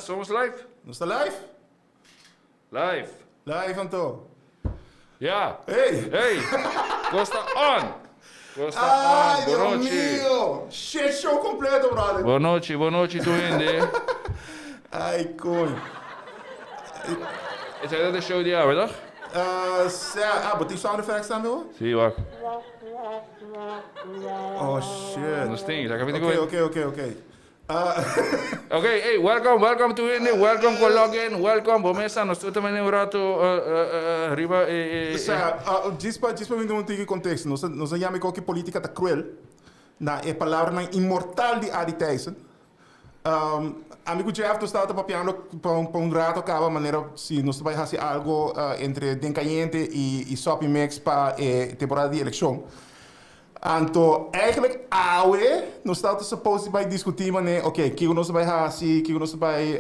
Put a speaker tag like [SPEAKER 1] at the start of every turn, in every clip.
[SPEAKER 1] Somos live?
[SPEAKER 2] Nos ta live?
[SPEAKER 1] Live.
[SPEAKER 2] Live anto.
[SPEAKER 1] Ja.
[SPEAKER 2] Hey!
[SPEAKER 1] Hey! Cos ta on! Cos ta on.
[SPEAKER 2] Ay, Dios
[SPEAKER 1] Bonochi.
[SPEAKER 2] mio! Shit show completo, brother.
[SPEAKER 1] Bonochi, bonochi tur hende.
[SPEAKER 2] Ay, coño.
[SPEAKER 1] Esaki ta de show di awe, toch?
[SPEAKER 2] Sa, ah, bo tin sound effects tambe hoor?
[SPEAKER 1] Sí, wak.
[SPEAKER 2] Oh, shit.
[SPEAKER 1] Nos tin, esaki a
[SPEAKER 2] Ok, ok, ok, ok.
[SPEAKER 1] Ok, ey, welcome, welcome tur hende, welcome ku a log in, welcome, bo mesa, nos tur ta mende un rato riba e.
[SPEAKER 2] Sa, djis pa, djis pa mi duna un tiki konteksto, nos a, nos a yama e koki Politika ta Kruel, na e palabranan inmortal di Adi Thijssen. Ami ku Jeff nos tabata papiando pa un, pa un rato kaba manera si nos ta bai hasi algo entre Den Kayente i, i Soppy Mix pa e temporada di elekshon. Anto eigenlijk awe nos tabata suppose di bai diskutí manera ok kiko nos ta bai hasi, kiko nos ta bai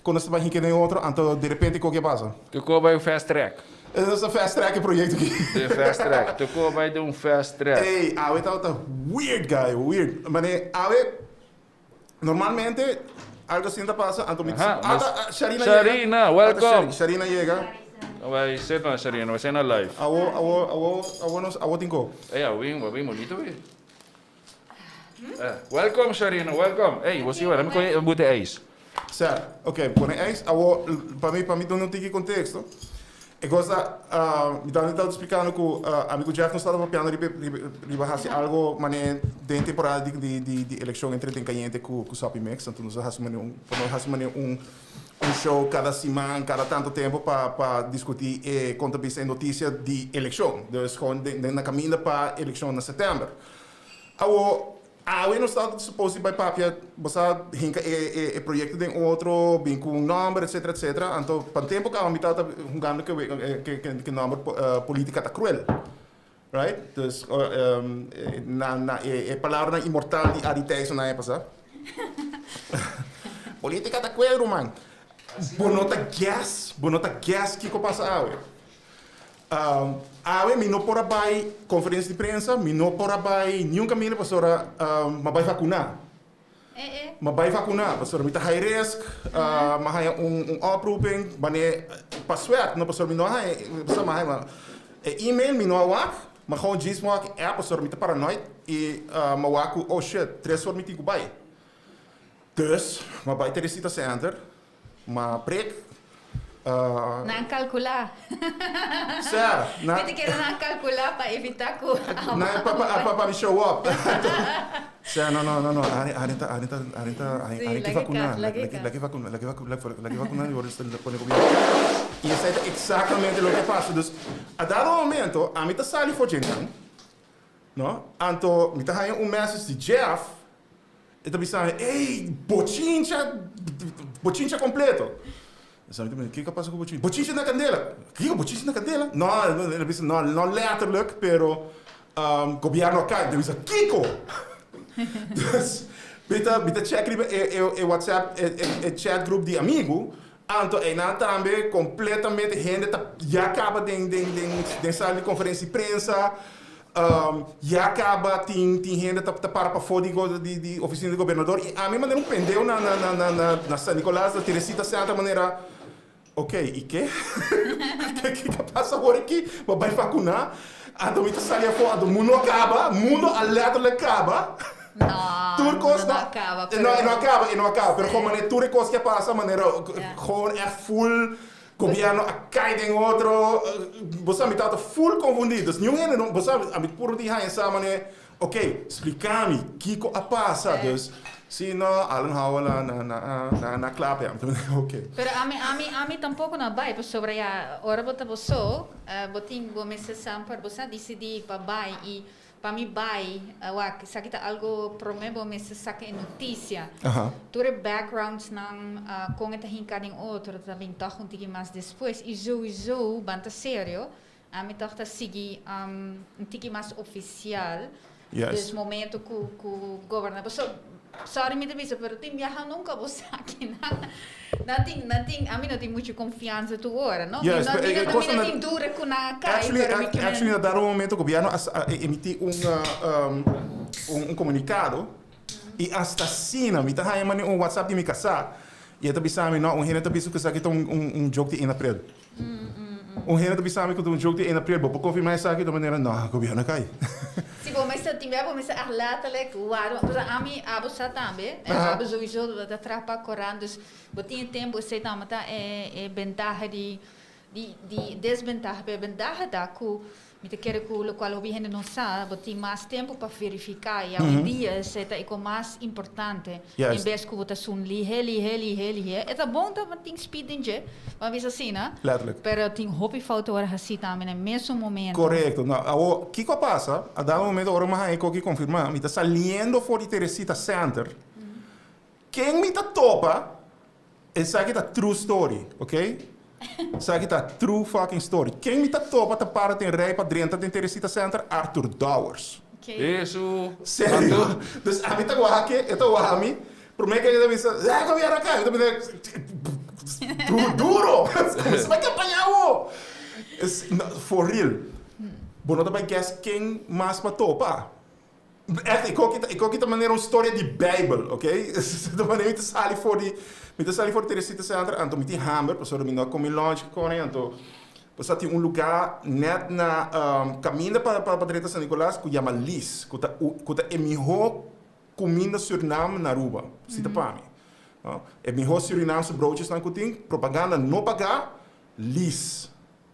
[SPEAKER 2] kon nos ta bai hinka den otro, anto derepente kiko ke pasa?
[SPEAKER 1] Tokó bai un fast track.
[SPEAKER 2] Nos ta fast track e proyekto aki.
[SPEAKER 1] Den fast track. Tokó bai den un fast track.
[SPEAKER 2] Ey, awe tabata weird guy, weird. Manera awe normalmente algo asina ta pasa anto mi ta ata Sharina yega.
[SPEAKER 1] Sharina, welcome.
[SPEAKER 2] Sharina yega.
[SPEAKER 1] Bai sit na Sharina, bai na live.
[SPEAKER 2] Awo awo awo awo nos awo tin ko.
[SPEAKER 1] Ey awo bin awo bin bonito bi. Welcome Sharina, welcome. Ey bo si wak mi kohe bute ijs.
[SPEAKER 2] Sa, ok, pone ijs. Awo pa mi pa mi duna un tiki contexto. E kos ta, mi tabata splikando ku ami ku Jeff nos tabata papiando riba riba hasi algo manera den temporada di di di di elekshon entre Den Kayente ku ku Soppy Mix. Anto nos a hasi manera un pa nos hasi manera un un show kada siman, kada tanto tempo pa pa diskutí e kon ta bisa e notisia di elekshon. Dus gewoon den den na kaminda pa elekshon na sètèmber. Awo Awe nos ta suppose di bai papia, bo sa hinka e e proyecto den otro, bin cu un nomber etcetera etcetera, anto pa tempo caba mi tabata hungando cu e cu nomber Politica ta cruel, right? Dus na na e palabranan inmortal di Adi Thijssen na e pasa. Politica ta cruel ruman. Bo no ta guess, bo no ta guess kico pasa awe. Awe mi no por a bai conferencia di prensa, mi no por a bai niun caminda pasobra m'a bai vacuna. M'a bai vacuna pasobra mi ta high risk, m'a haya un oproeping, wanneer pa suerte no pasobra mi no a haya, pasobra m'a haya e email mi no a wak, m'a gewoon djis wak e app pasobra mi ta paranoid y m'a wak cu oh shit tres or mi tin cu bai. Dus m'a bai Teresita Center. Ma prik.
[SPEAKER 3] Nan kalkulá.
[SPEAKER 2] Sè,
[SPEAKER 3] nan. Mi ta kere nan kalkulá pa evitá ku.
[SPEAKER 2] Nan pa pa pa mi show up. Sè, no, no, no, no, ari ari ta ari ta ari ta ari ke vakuná, lag'e vakuná, lag'e vakuná, lag'e vakuná i ora ta pone gobierno. I esei ta eksaktamente loke a pasa. Dus a dado momento ami ta sali for djennan, no, anto mi ta haña un message di Jeff. E ta bisa mi, ey, bochincha, bochincha completo. Esaki ta bisa, kiko a pasa ku bochincha? Bochincha na kandela! Kiko, bochincha na kandela? No, el a bisa, no, no letterlijk, pero gobierno a kai. Mi ta bisa, kiko? Dus, mi ta, mi ta check riba e, e, e WhatsApp, e, e, e chat group di amigu, anto einan tambe completamente hende ta ya kaba den, den, den, den sala di conferencia di prensa, Ya caba tin tin hende ta ta para pafó di di di oficina di gobernador y ami manera un pendeu na na na na na na San Nicolas na Teresita Center manera ok y ke? Ke ke a pasa awor aki? Bo a bai vacuna? Anto mi ta sali afó anto mundo a caba mundo a letterlijk caba
[SPEAKER 3] No,
[SPEAKER 2] tur cos
[SPEAKER 3] no a caba
[SPEAKER 2] pero no e no a caba e no a caba pero gewoon manera tur e cos ke a pasa manera gewoon echt full Gobierno a cay den otro, bo sa mi tabata full confundi, dus niun hende no, bo sa ami puro di haña sa mane, ok, splica mi kico a pasa, dus si no Allen Howell na na na na na cla p'e, ami ta mane ok.
[SPEAKER 3] Pero ami ami ami tampoco no a bay pasobra ya ora bo ta bo so, bo tin bo mester samper bo sa dicidi pa bay y Pa mi bai, wak, esaki ta algo prome bo mester saka e notisia. Tur e backgroundsnan, kon e ta hinka den otro, ta bin tòg un tiki mas despues. I souiso, ban ta serio, ami tòg ta sigui un tiki mas ofisial. Dus momento ku ku gobernador, paso, sorry mi ta bisa, pero tin biaha nunka bo sa kinan. Nan tin, nan tin, ami no tin mucho confianza tur ora, no? Mi no, mi no, mi no tin duda cu nan a cay, pero mi kier.
[SPEAKER 2] Actually, na dado momento gobierno a emiti un, un comunicado y hasta asina mi ta haya mane un WhatsApp di mi casa. I e ta bisa mi, no, un hende ta bisa ku esaki ta un un un joke di 1 aprel. Un hende ta bisa mi ku ta un joke di 1 aprel. Bo por konfirmá esaki? Ta manera, no, gobièrnu a kai.
[SPEAKER 3] Si bo mester tin bia bo mester a letterlijk wak. Pasobra ami, abo sa tambe, abo sowieso ta traha pa korant, dus bo tin e tempu, esei tambe ta e e bentaha di di di desbentaha, pero e bentaha ta ku Mi ta kere ku lokual hopi hende no sa, bo tin mas tempu pa verifiká i awendia esei ta e ko mas importante. En bes ku bo ta sun lihé, lihé, lihé, lihé. E ta bon ta tin speed den dje, bo a bisa asina,
[SPEAKER 2] Letterlijk.
[SPEAKER 3] pero tin hopi fout ora hasí tambe na e mesun momento.
[SPEAKER 2] Korekto. No, awor, kiko a pasa? A dado momento ora mi a haña e koki konfirmá, mi ta saliendo for di Teresita Center, ken mi ta topa? Esaki ta true story, ok? Esaki ta true fucking story. Ken mi ta topa ta para den rij pa drenta den Teresita Center? Arthur Dowers.
[SPEAKER 1] Eso.
[SPEAKER 2] Serio. Dus ami ta wak e, e ta wak mi. Prome ke e ta bisa, eh, gobierno a kai. Mi ta bisa, duro, duro. Kuminsa bai kampaña awo. For real. Bo no ta bai guess ken mas pa topa. Echt, e koki ta, e koki ta manera un storia di Bijbel, ok? Ta manera mi ta sali for di, mi ta sali for di Teresita Center, anto mi tin hamber, pasobra mi no a come lunch cu Connie, anto pasobra tin un lugar net na caminda pa pa drenta San Nicolas cu yama Lies, cu ta cu ta e miho cuminda Surinam na Aruba, si ta pa mi, no? E miho Surinaamse broodjesnan cu tin, propaganda no paga, Lies.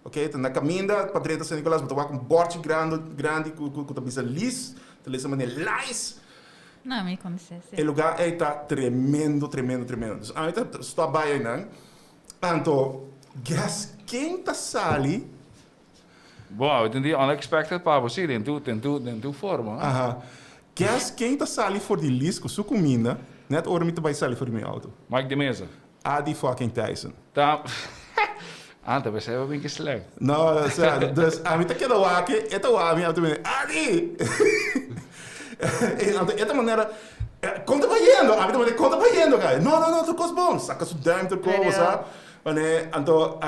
[SPEAKER 2] Ok, ta na kaminda pa drenta San Nicolas bo ta wak un bòrchi grandi grandi ku ku ta bisa Lies, ta lesa manera Lies.
[SPEAKER 3] No, mi konosé, si.
[SPEAKER 2] E lugá ei ta tremendo, tremendo, tremendo. Dus ami ta stòp bai einan. Anto, guess ken ta sali?
[SPEAKER 1] Bon, awe tin di unexpected pa bo, si, den tu, den tu, den tu forma.
[SPEAKER 2] Aha. Guess ken ta sali for di Lies ku su kuminda nèt ora mi ta bai sali for di mi outo?
[SPEAKER 1] Mike de Meza.
[SPEAKER 2] Adi fucking Tyson.
[SPEAKER 1] Ta Ah, ta pensé bo bin ki slang.
[SPEAKER 2] No, o sea, dus ami ta keda wak e ta wak mi, ami ta bini, Adi! E anto e ta manera, Kon ta bayendo? Ami ta manera, Kon ta bayendo, guy? No, no, no, tur kos bon. Saka su duim tur kos, bo sa. Mane, anto,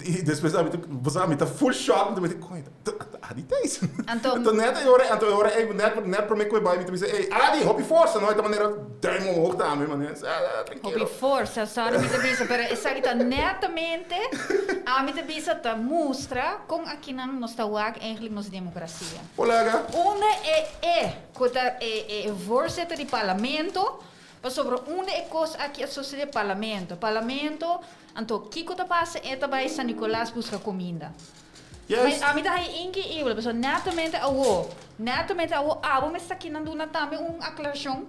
[SPEAKER 2] i despues ami ta, bo sa, mi ta full shock, mi ta mete, Koño, ta Adi Tyson?
[SPEAKER 3] Anto.
[SPEAKER 2] Anto net e ora, anto e ora ei, net, net prome ku e bai, mi ta bisa, Ey, Adi, hopi forsa, no? E ta manera duim omhoog tambe, mane,
[SPEAKER 3] Hopi forsa, sorry mi ta bisa, pero esaki ta netamente, ami ta bisa ta mustra kon akinan nos ta wak eigenlijk nos demokrasia.
[SPEAKER 2] Colega.
[SPEAKER 3] Unda e e ku ta e e voorzitter di parlamento, pasobra unda e kos aki a sosode parlamento, parlamento, anto kiko ta pasa e ta bai San Nicolas buska kuminda.
[SPEAKER 2] Juist.
[SPEAKER 3] Ami ta haña inkeibel, pasobra netamente awo, netamente awo abo mester kinan duna tambe un aklarashon.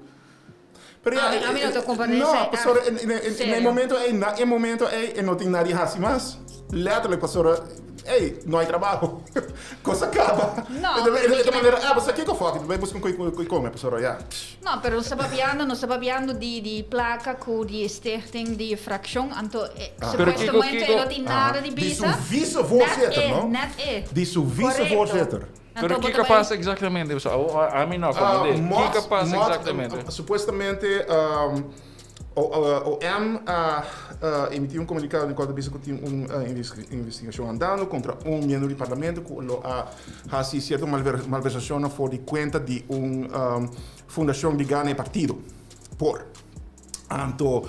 [SPEAKER 2] Pero ya,
[SPEAKER 3] Ami, ami no ta comprende
[SPEAKER 2] no,
[SPEAKER 3] esei.
[SPEAKER 2] pasobra
[SPEAKER 3] Ah,
[SPEAKER 2] en, en, en, en
[SPEAKER 3] serio.
[SPEAKER 2] e momento ei, na e momento ei, e no tin nada di hasi mas. Letterlijk, pasobra, ei, no hay trabaho. Kos a kaba.
[SPEAKER 3] No,
[SPEAKER 2] E ta,
[SPEAKER 3] pero
[SPEAKER 2] e
[SPEAKER 3] mi
[SPEAKER 2] ta
[SPEAKER 3] ke
[SPEAKER 2] manera, ah, bo sa kiko? Fuck it, bai buska un koi koi kome, pasobra, ya.
[SPEAKER 3] No, pero nos ta papiando, nos ta papiando di, di plaka ku di stichting, di frakshon, anto e,
[SPEAKER 2] Ah.
[SPEAKER 1] Pero kiko,
[SPEAKER 3] supuestamente e
[SPEAKER 1] kiko?
[SPEAKER 3] no tin nada di
[SPEAKER 2] Di su
[SPEAKER 3] bisa.
[SPEAKER 2] vicevoorzitter,
[SPEAKER 3] Net e,
[SPEAKER 2] no?
[SPEAKER 3] net e.
[SPEAKER 2] Di su
[SPEAKER 3] Korekto.
[SPEAKER 2] vicevoorzitter.
[SPEAKER 1] Pero
[SPEAKER 3] Anto bo
[SPEAKER 1] kiko
[SPEAKER 3] ta bai.
[SPEAKER 1] pasa exactamente? Ami no comprende. Kiko pasa exactamente?
[SPEAKER 2] Supuestamente OM a emiti un comunicado den cual ta bisa cu tin un investigacion andando contra un miembro di parlamento cu lo a haci cierto malversacionnan for di cuenta di un fundacion liga na e partido. Por. Anto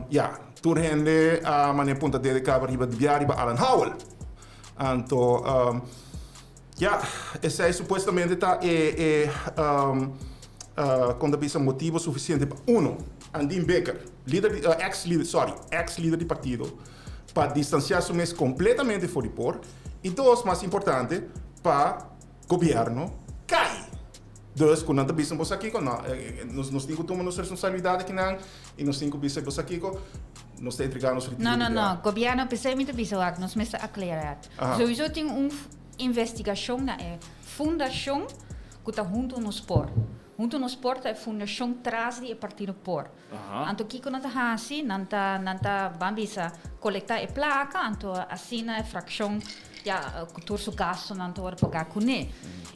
[SPEAKER 2] ya, tur hende a mane punta dede caba riba di bia riba Alan Howell. Anto, ya, esei supuestamente ta e, e, kon ta bisa, motibo sufisiente pa uno, Andin Bikker, lider di, ex lider, sorry, ex lider di partido, pa distansiá su mes kompletamente for di por, i dos, mas importante, pa gobierno kai. Dus, ku nan ta bisa bo sa kiko? No, nos, nos tin ku tuma nos responsabilidat akinan i nos tin ku bisa bo sa kiko? Nos ta entregá nos retiro
[SPEAKER 3] No, no,
[SPEAKER 2] di
[SPEAKER 3] no.
[SPEAKER 2] biaha.
[SPEAKER 3] Gobierno, p'esei mi ta bisa wak, nos mester aclera.
[SPEAKER 2] Aha.
[SPEAKER 3] Sowieso tin un investigacion na e fundacion cu ta Hunto Nos Por. Hunto Nos Por ta e fundacion tras di e partido por.
[SPEAKER 1] Aha.
[SPEAKER 3] Anto kico nan ta haci? Nan ta, nan ta, ban bisa, colecta e placa, anto asina e fraccion, ya, cu tur su gastonan ta worde paga cune.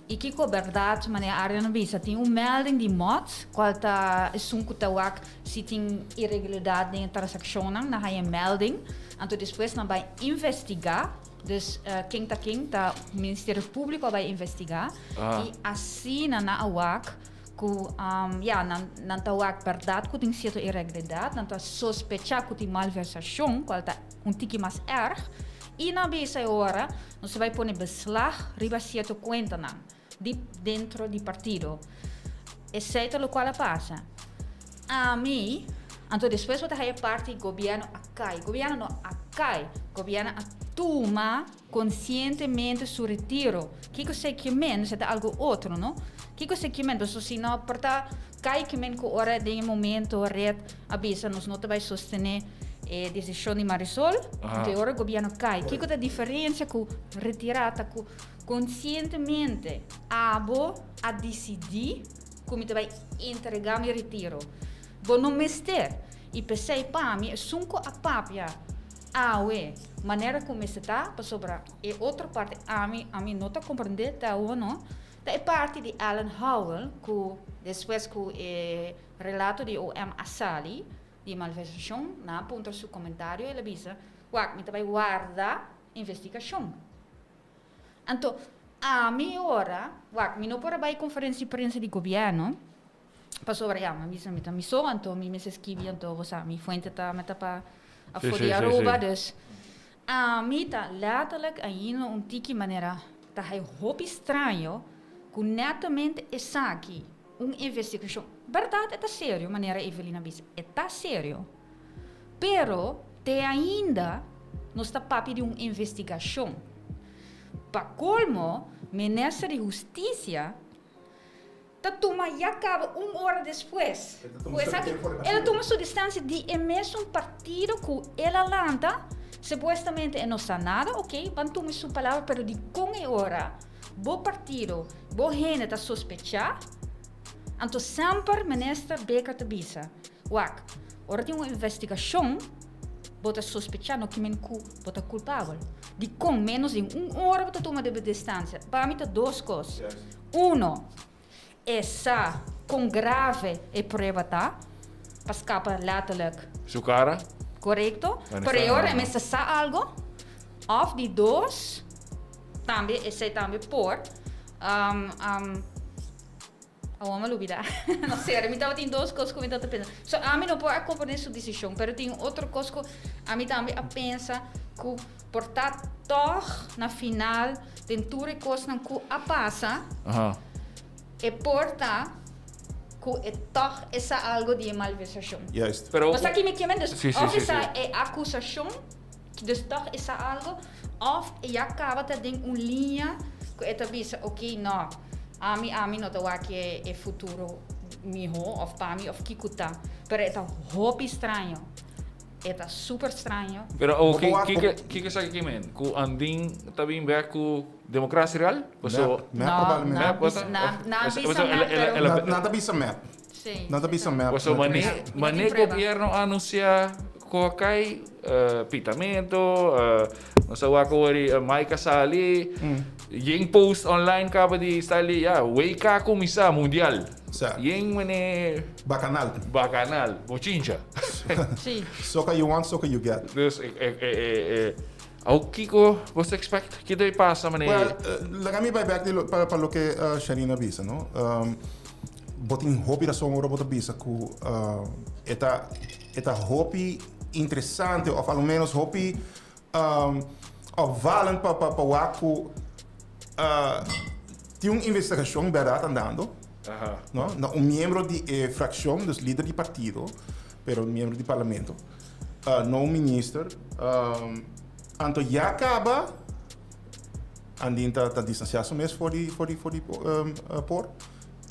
[SPEAKER 3] Y kico berdad, manera Arjen a bisa, tin un melding di mot, cual ta esun cu ta wak si tin irregularidad den e transaccionnan, nan haya e melding, anto despues nan bay investiga, dus ken ta ken, ta Ministerio Publico a bay investiga, y asina nan a wak. Ku ya, nan nan ta wak bèrdat ku tin sierto iregularidat, nan ta sospechá ku tin malversashon, kual ta un tiki mas èrg, i nan bisa e ora nos ta bai pone beslag riba sierto kuentanan di dentro di partido. Esei ta lokual a pasa. Ami, anto despues bo ta haya parti gobièrnu a kai. Gobièrnu no a kai, gobièrnu a tuma Konsientemente su retiro. Kiko esei ke men? Esei ta algu otro, no? Kiko esei ke men? Pasobra si no por ta kai ke men ku ora den e momento red a bisa nos no ta bai sostené e desishon di Marisol, anto e ora gobièrnu kai. Kiko ta diferensia ku retirá ta ku konsientemente abo a disidí ku mi ta bai entregá mi retiro. Bo no mester. I p'esei pa mi esun ku a papia Awe, manera ku mester ta, pasobra e otro parti ami, ami no ta komprendé te awo no, ta e parti di Alan Howell ku despues ku e relato di OM a sali di e malversashon, nan a puntra su komentario, el a bisa, Wak, mi ta bai warda investigashon. Anto, ami ora, wak, mi no por a bai konferensia di prensa di gobièrnu, Pasobra ya, mi bisa mi ta mi so, anto mi mester skibi, anto bo sa, mi fuente ta meta pa afó di Aruba, dus ami ta letterlijk ainda un tiki manera ta hay hopi straño ku netamente esaki un investigashon, bèrdat e ta serio manera Evelyn a bisa, e ta serio, pero te ainda nos ta papia di un investigashon. Pa kolmo minister di hustisia Ta tuma ya caba un ora despues. Cu esaki el a tuma su distancia di e mesun partido cu el a lanta, supuestamente e no sa nada, ok, ban tuma su palabra, pero di con e ora bo partido, bo hende ta sospecha? Anto semper minister Bikker ta bisa, wak, ora tin un investigacion, bo ta sospecha no kimen cu bo ta culpabel. Di con menos di un ora bo ta tuma di bo distancia? Pa mi ta dos cos. Uno, e sa kon grave e prueba ta pa skapa letterlijk.
[SPEAKER 1] Su kara.
[SPEAKER 3] Korekto. Pero e ora e mester sa algo. Of di dos, tambe esei tambe por. Awor mi a lubida. No seri, mi tabatin dos kos ku mi tabata pensa. So ami no por a komprende su desishon, pero tin otro kos ku ami tambe a pensa ku por ta tòg na final den tur e kosnan ku a pasa, e por ta ku e tòg e sa algo di e malversashon.
[SPEAKER 2] Juist.
[SPEAKER 1] Pero
[SPEAKER 3] Bo sa ki mi ke men? Dus
[SPEAKER 1] Sí, sí,
[SPEAKER 3] òf
[SPEAKER 1] sí,
[SPEAKER 3] e sa
[SPEAKER 1] sí.
[SPEAKER 3] e akusashon, dus tòg e sa algo, òf e ya kaba ta den un liña ku e ta bisa, oké, nò, ami ami no ta wak e e futuro mihó òf pa mi òf kiko ta. Pero e ta hopi straño. E ta super straño.
[SPEAKER 1] Pero o
[SPEAKER 2] Bo por wak
[SPEAKER 1] kiko kiko esaki ke men? Ku Andin ta bin bek ku Democracia Real? Paso
[SPEAKER 2] Mep, mep
[SPEAKER 3] No,
[SPEAKER 2] probablemente.
[SPEAKER 3] nan
[SPEAKER 1] Mep
[SPEAKER 3] bisa,
[SPEAKER 1] ta?
[SPEAKER 3] nan,
[SPEAKER 1] Of
[SPEAKER 3] nan
[SPEAKER 1] paso
[SPEAKER 3] bisa
[SPEAKER 1] el
[SPEAKER 3] mep,
[SPEAKER 1] el
[SPEAKER 3] pero
[SPEAKER 1] el
[SPEAKER 2] Nan, nan ta bisa mep.
[SPEAKER 3] Sí,
[SPEAKER 2] Nan ta
[SPEAKER 3] sí,
[SPEAKER 2] bisa
[SPEAKER 3] ta.
[SPEAKER 2] mep.
[SPEAKER 1] Paso
[SPEAKER 2] Nan ta
[SPEAKER 1] mane
[SPEAKER 2] bisa.
[SPEAKER 3] Mi no tin
[SPEAKER 1] mane
[SPEAKER 3] prueba.
[SPEAKER 1] gobierno a anuncia ku a kai pitamento, nos a wak awor di Mike a sali, yen post online kaba di sali ya WK kuminsá mundial.
[SPEAKER 2] Sa.
[SPEAKER 1] Yen mane
[SPEAKER 2] Bakanal.
[SPEAKER 1] bakanal, bochincha.
[SPEAKER 3] Sí.
[SPEAKER 2] Soca you want, soca you get.
[SPEAKER 1] Dus e e e e awor kiko bo ta expect? Kiko ta pasa mane?
[SPEAKER 2] Well, laga mi bai bek di lo pa pa loke Sharina a bisa no. Bo tin hopi rason ora bo ta bisa ku e ta e ta hopi interesante of a lo menos hopi opvallend pa pa pa wak ku tin un investigashon bèrdat andando no na un miembro di e frakshon dus lider di partido pero miembro di parlamento no un minister anto ya kaba Andin ta ta distansiá su mes for di for di for di por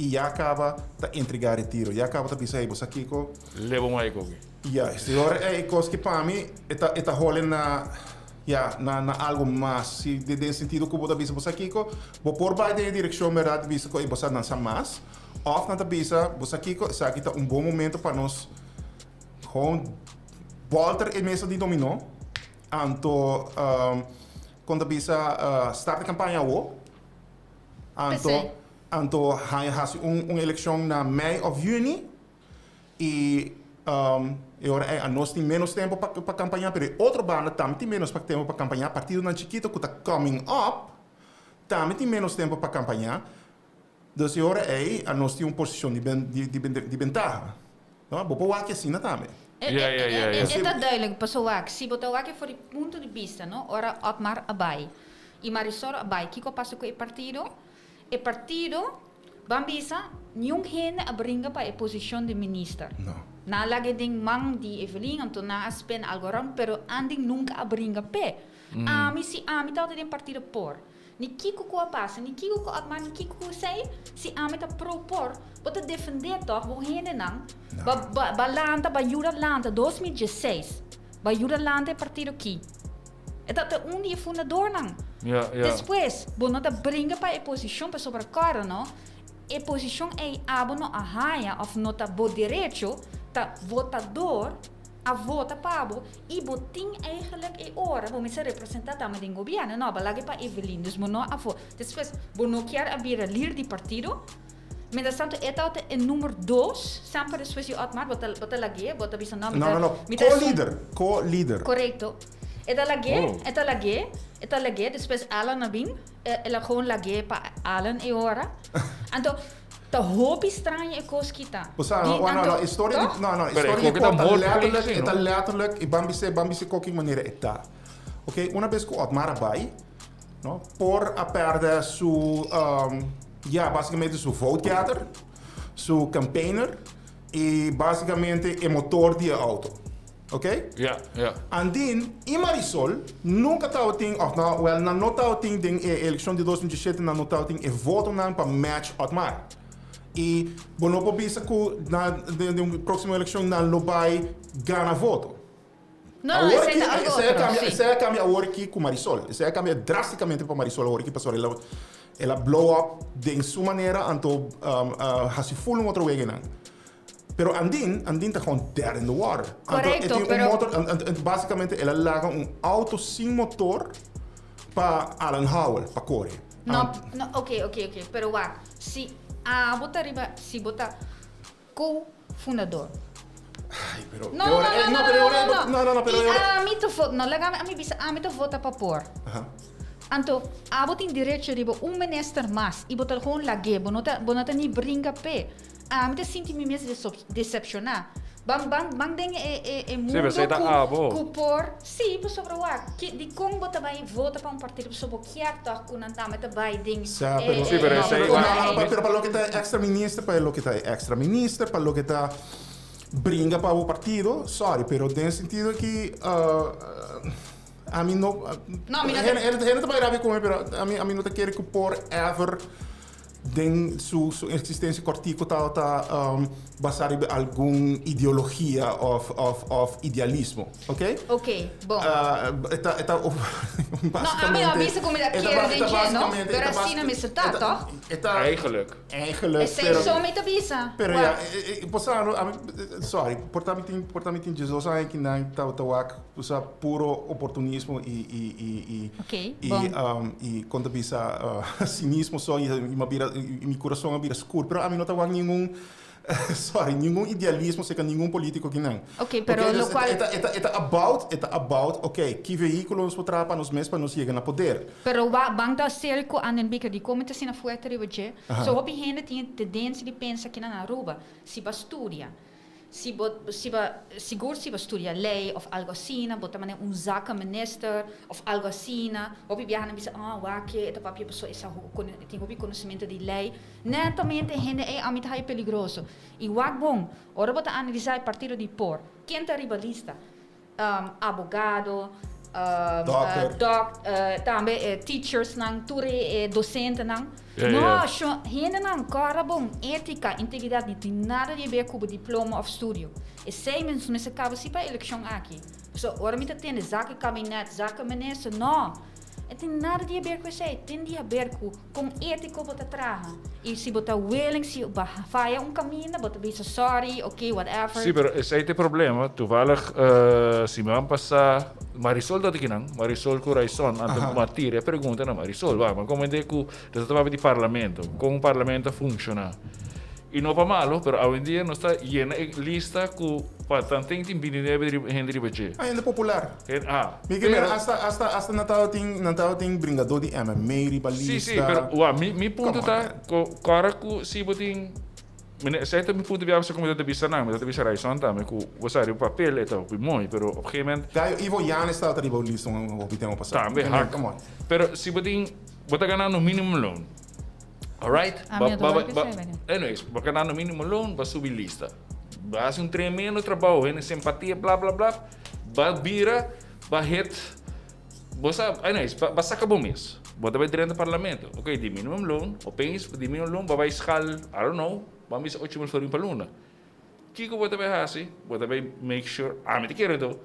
[SPEAKER 2] i ya kaba ta entregá retiro ya kaba ta bisa hey bo sa kiko
[SPEAKER 1] Leba un aiko aki.
[SPEAKER 2] Juist, e ora ei kos ki pa mi e ta e ta hole na ya na na algo mas si den den sentido ku bo ta bisa bo sa kiko bo por bai den e direkshon bèrdat di bisa ku ey bo sa nan sa mas òf nan ta bisa bo sa kiko esaki ta un bon momento pa nos gewoon bòlter e mesa di dominó anto kon ta bisa start e kampaña awo anto anto haña hasi un un elekshon na mei òf yüni. I e ora ei anos tin ménos tempu pa pa kampañá, pero e otro banda tambe tin ménos pa tempu pa kampañá. Partidonan chikito ku ta coming up tambe tin ménos tempu pa kampañá. Dus e ora ei a nos tin un posishon di di di bentaha. No, bo por wak asina tambe.
[SPEAKER 3] E e ta duidelijk, pasobra wak, si bo ta wak for di punto di bista, no, ora Otmar a bai i Marisol a bai, kiko a pasa ku e partido? E partido, ban bisa, niun hende a bringa pa e posishon di minister.
[SPEAKER 2] No.
[SPEAKER 3] Nan a laga e den man di Evelyn, anto nan a spend algo rond, pero Andin nunka a bringa p'e. Ami, si ami tabata den partido por. Ni kiko ku a pasa, ni kiko ku Otmar, ni kiko ku esei, si ami ta pro por, bo ta defendé tòg bo hendenan, ba ba ba lanta, ba yuda lanta, 2016, ba yuda lanta e partido ki. E ta ta un di e fundadornan.
[SPEAKER 1] Ja, ja.
[SPEAKER 3] Despues, bo no ta bringa pa e posishon pasobra kòrda no, e posishon ei abo no a haña òf no ta bo derecho, ta votador a vota pa bo y bo tin eigenlijk e ora bo mester representa tambe den gobierno. No, bo a laga pa Evelyn, dus bo no a vota. Despues, bo no kier a bira lider di partido. Mientras tanto e tabata e number dos, semper despues di Otmar, bo ta bo ta lag'é, bo ta bisa no, mi
[SPEAKER 2] ta,
[SPEAKER 3] No,
[SPEAKER 2] no, no,
[SPEAKER 3] mi ta esun.
[SPEAKER 2] co-lider, co-lider.
[SPEAKER 3] Correcto. E ta lag'é, e ta lag'é, e ta lag'é, despues Alan a bin, el a gewoon lag'é pa Alan e ora. Anto, ta hopi straño e kos ki ta.
[SPEAKER 2] Bo sa, no, no, no, e storia di, no, no, e
[SPEAKER 1] Pero e
[SPEAKER 2] storia di
[SPEAKER 1] koki ta
[SPEAKER 2] por ta
[SPEAKER 1] moord
[SPEAKER 2] letterlijk,
[SPEAKER 1] pleeging,
[SPEAKER 2] e ta
[SPEAKER 1] no?
[SPEAKER 2] letterlijk, i ban bis'é, ban bis'é koki manera e ta. Oké, una bes ku Otmar a bai, no, por a pèrdè su, ya, basikamente su vote getter, su campaigner, i basikamente e motor di e auto. Ok?
[SPEAKER 1] Ja, ja.
[SPEAKER 2] Andin i Marisol nunca tabatin, of no, well, nan no tabatin den e eleccion di 2017, nan no tabatin e votonan pa match Otmar. I bo no por bisa cu na, den, den un proximo eleccion nan lo bay gana voto.
[SPEAKER 3] No, no,
[SPEAKER 2] Awor
[SPEAKER 3] esey
[SPEAKER 2] ki,
[SPEAKER 3] ta algo
[SPEAKER 2] esey a
[SPEAKER 3] otro,
[SPEAKER 2] cambia,
[SPEAKER 3] sí.
[SPEAKER 2] esey a cambia awor ki cu Marisol. Esey a cambia drasticamente pa Marisol awor ki, pasobra el a, el a blow up den su manera, anto um, uh, haci full un otro wegenan. Pero Andin, Andin ta gewoon dead in the water. Anto, e
[SPEAKER 3] Correcto,
[SPEAKER 2] tin un
[SPEAKER 3] pero-
[SPEAKER 2] motor, an- an- an- basicamente el a laga un auto sin motor pa Alan Howell, pa core.
[SPEAKER 3] No,
[SPEAKER 2] Ant-
[SPEAKER 3] no, oké, oké, oké. Pero wak, si abo ta riba, si bo ta co-fundador.
[SPEAKER 2] Ay, pero...
[SPEAKER 3] No, no,
[SPEAKER 2] ora-
[SPEAKER 3] no,
[SPEAKER 2] eh,
[SPEAKER 3] no,
[SPEAKER 2] pero
[SPEAKER 3] no,
[SPEAKER 2] ora-
[SPEAKER 3] no, no.
[SPEAKER 2] no, no, no, pero
[SPEAKER 3] I
[SPEAKER 2] ora-
[SPEAKER 3] ami ta vota, no, laga ami bisa, ami ta vota pa por.
[SPEAKER 2] Aha.
[SPEAKER 3] Anto, abo tin derecho riba un minister mas i bo ta gewoon lag'é, bo no ta, bo no ta ni bringa p'e. Ami ta sinti mi mes decepcioná. Ban, ban, ban den e, e, e mundo
[SPEAKER 1] pero ta
[SPEAKER 3] ku,
[SPEAKER 1] abo.
[SPEAKER 3] ku por... Sí, pasobra wak, ki, dikon bo ta bai vota pa un partido pasobra bo kier tòg ku nan tambe ta bai den
[SPEAKER 2] Sa,
[SPEAKER 3] e,
[SPEAKER 2] pero,
[SPEAKER 1] Sí, pero
[SPEAKER 3] e,
[SPEAKER 1] esei
[SPEAKER 2] no,
[SPEAKER 1] wak-
[SPEAKER 2] no, no, pero pa loke ta extra minister, pa loke ta extra minister, pa loke ta bringa pa bo partido, sorry, pero den sentido ki uh, ami no...
[SPEAKER 3] No, ami no ta-
[SPEAKER 2] Hende, hende, hende ta bai rabia ku mi, pero ami, ami no ta kere ku por ever Den su su existencia cortico tabata um, basa riba algun ideologia of of of idealismo, ok?
[SPEAKER 3] Ok, bon.
[SPEAKER 2] Uh, e ta e ta
[SPEAKER 3] No, ami no a bisa cu mi ta
[SPEAKER 2] e ta
[SPEAKER 3] kere
[SPEAKER 2] ba- e
[SPEAKER 3] den
[SPEAKER 2] ta
[SPEAKER 3] dje, no?
[SPEAKER 2] basicamente- e
[SPEAKER 3] Pero
[SPEAKER 2] ta
[SPEAKER 3] asina
[SPEAKER 2] basic-
[SPEAKER 3] mester ta,
[SPEAKER 2] e ta-
[SPEAKER 3] toch?
[SPEAKER 2] E ta
[SPEAKER 1] Eigenlijk.
[SPEAKER 2] eigenlijk,
[SPEAKER 3] Esei
[SPEAKER 2] pero
[SPEAKER 3] so mi ta bisa.
[SPEAKER 2] Pero
[SPEAKER 3] Wak.
[SPEAKER 2] ja, e, e, bo sa, no, ami, sorry, por ta mi tin, por ta mi tin 12 aña ki nan tabata wak Usa puro oportunismo y y y y
[SPEAKER 3] Ok,
[SPEAKER 2] y
[SPEAKER 3] bon.
[SPEAKER 2] um, y con ta bisa uh, cinismo so y, y ma bira y, y mi corazón a bira scur. Pero ami no ta wak ningun sorry, ningun idealismo cerca ningun politico kinan.
[SPEAKER 3] Ok, pero
[SPEAKER 2] Ok,
[SPEAKER 3] lo
[SPEAKER 2] dus
[SPEAKER 3] cual-
[SPEAKER 2] e ta, e ta, e ta about, e ta about, ok, ki vehiculo nos por traha pa nos mes pa nos yega na poder.
[SPEAKER 3] Pero wa ban ta hacer cu Anden Bikker di como ta asina fuerte riba dje. So hopi hende tin tendencia di pensa kinan na Aruba, si bo a studia, Si bo si bo sigur si bo studia ley of algo asina, bo ta manera un zakenminister of algo asina. Hopi biaha nan bisa, ah, wak e ta papia pasobra e sa e tin hopi conocimento di ley. Netamente hende ey ami ta haya peligroso. Y wak bon, ora bo ta analisa e partido di por, ken ta riba lista? Abogado,
[SPEAKER 2] Dokter.
[SPEAKER 3] dok, tambe e teachersnan, tur e docentenan. No, sho, hendenan kòrda bon, étika, integridat no tin nada di haber ku bo diploma òf studio. Esei nos mester kaba si pa e elekshon aki. Pasobra ora mi ta tende zake kabinet, zake minister, no. E tin nada di haber ku esei. Tin di haber ku kon étiko bo ta traha. I si bo ta willing, si bo faya un kaminda, bo ta bisa sorry, ok, whatever.
[SPEAKER 1] Sí, pero esei ta e problema. Toevallig siman pasá Marisol ta kinan, Marisol ku Raison, anto mi a tira e pregunta na Marisol. Wak, mi a koment'é ku nos ta papia di parlamento, kon parlamento ta funshoná. Y no pa malo, pero awendia nos ta yena e lista cu pa tanten tin 29 hende riba dje.
[SPEAKER 2] Ah, hende popular.
[SPEAKER 1] Ah.
[SPEAKER 2] Mi ke mira, hasta, hasta, hasta nan tabatin, nan tabatin bringador di MMA riba lista.
[SPEAKER 1] Si, si, pero wa, mi punto ta, cu ora cu si bo tin, mi esey ta mi punto biaha pasobra cu mi ta bisa nan, mi ta bisa Ryson tambe cu bo sa riba papel e ta hopi mooi, pero op gegeven moment.
[SPEAKER 2] Gayo Ivo Yanes tabata riba un lista un hopi tempo pasado.
[SPEAKER 1] Tambe, hak.
[SPEAKER 2] Come on.
[SPEAKER 1] Pero si bo tin, bo ta ganando minimum loon. Alright?
[SPEAKER 3] A mi no ta wak esei, Benny.
[SPEAKER 1] Anyways, bo ganando minimum loon, bo subi lista. Bo hasi un tremendo trabou, hende simpatia, bla bla bla. Bo bira, bo hit, bo sa, anyways, bo saka bo mes. Bo ta bai drenta parlamento. Ok, di minimum loon, opeens di minimum loon, bo bai schaal, I don't know, bo a bisa 8000 florin pa luna. Kiko bo ta bai hasi? Bo ta bai make sure, ami ta kere to,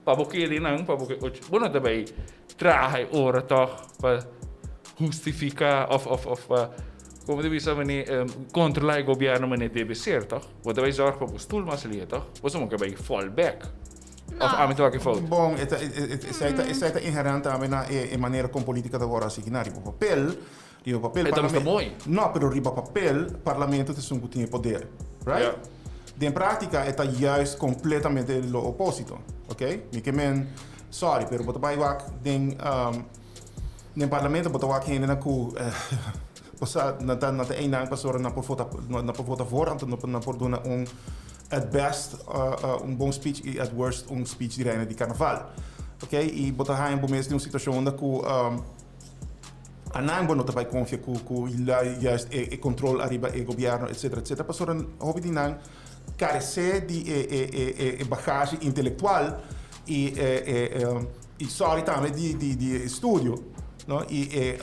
[SPEAKER 1] pa bo keda einan, pa bo ke ocho, bo no ta bai traha e ora tòg pa hustifiká òf òf òf pa, komo ta bisa manera, kontrolá e gobièrnu manera debe ser tòg. Bo ta bai zòrg pa bo stul mas lihe tòg. Bo sa ke bai fall back. Òf ami ta wak e fout?
[SPEAKER 2] Bon, e ta, esei ta, esei ta inherent tambe na e manera kon politika ta wòrdu asigná riba papel. Riba papel,
[SPEAKER 1] E ta mester mooi.
[SPEAKER 2] No, pero riba papel, parlamento ta esun ku tin e poder. Right?
[SPEAKER 1] Ja.
[SPEAKER 2] Den práktika e ta juist kompletamente lo opósito. Ok? Mi ke men, sorry, pero bo ta bai wak den, den parlamento bo ta wak hendenan ku, bo sa, nan ta, nan ta einan pasobra nan por vota, nan por vota voor, anto nan por duna un, at best, un bon speech i at worst un speech di reina di karnaval. Ok? I bo ta haña bo mes den un situashon unda ku, Anan bo no ta bai konfia ku ku juist e kontrol ariba e gobièrnu etsetera etsetera pasobra hopi di nan karesé di e e e e bagashi intelektual i e e i sòri tambe di di di estudio no i e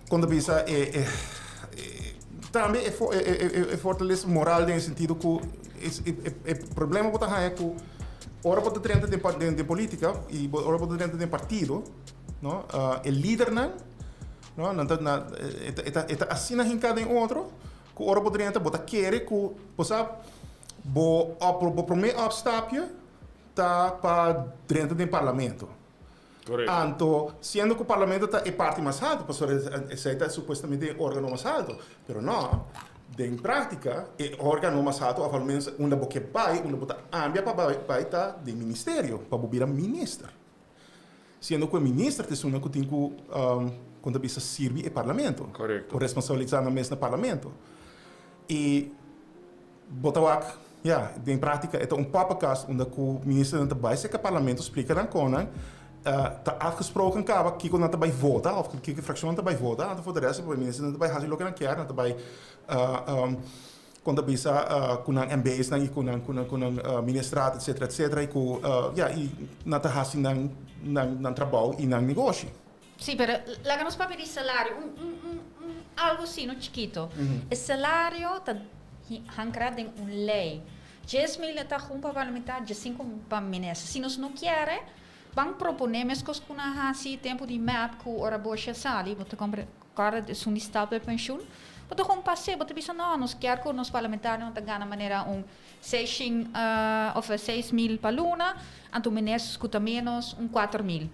[SPEAKER 2] kon ta bisa e e tambe e e e fortalesa moral den e sentido ku e e problema bo ta haña ku ora bo ta drenta den den politika i ora bo ta drenta den partido. No? E lidernan, no? Nan ta, na, e ta, e ta, e ta asina hinká den otro, ku ora bo drenta bo ta kere ku, bo sa, bo op, bo promé opstapje ta pa drenta den parlamento.
[SPEAKER 1] Korekto.
[SPEAKER 2] Anto, siendo ku parlamento ta e parti mas haltu, pasobra esei ta supuestamente e órgano mas haltu, pero no, den práktika e órgano mas haltu òf alomenos unda bo ke bai, unda bo ta ambia pa bai, bai ta den ministerio, pa bo bira minister. Siendo cu e minister ta esunnan cu tin cu, con ta bisa, sirbi e parlamento.
[SPEAKER 1] Correcto.
[SPEAKER 2] O responsabilisa nan mes na parlamento. Y bo ta wak, ya, den practica e ta un poppenkast unda cu ministernan ta bay cerca parlamento splica nan con nan ta afgesproken caba kico nan ta bay vota of kico e fraccionnan ta bay vota, anto for de rest e ministernan ta bay haci loke nan kier, nan ta bay Kon ta bisa ku nan MB's nan i ku nan ku nan ku nan ministerat etcetera etcetera i ku ya i nan ta hasi nan nan nan trabou i nan negoshi.
[SPEAKER 3] Sí, pero laga nos papia di salario, un un un un algo así no chikito. E salario ta hankra den un ley. 10.000 ta un pa parlamentario, 15 pa minister. Si nos no kier, ban propone meskos ku nan hasi tempu di mep ku ora Bosje a sali, bo ta kompra Kòrda esun di stapel penshun, bo ta kon pas'é, bo ta bisa no, nos kier ku nos parlamentarionan ta gana manera un seishin òf 6000 pa luna, anto ministers ku ta ménos un 4000.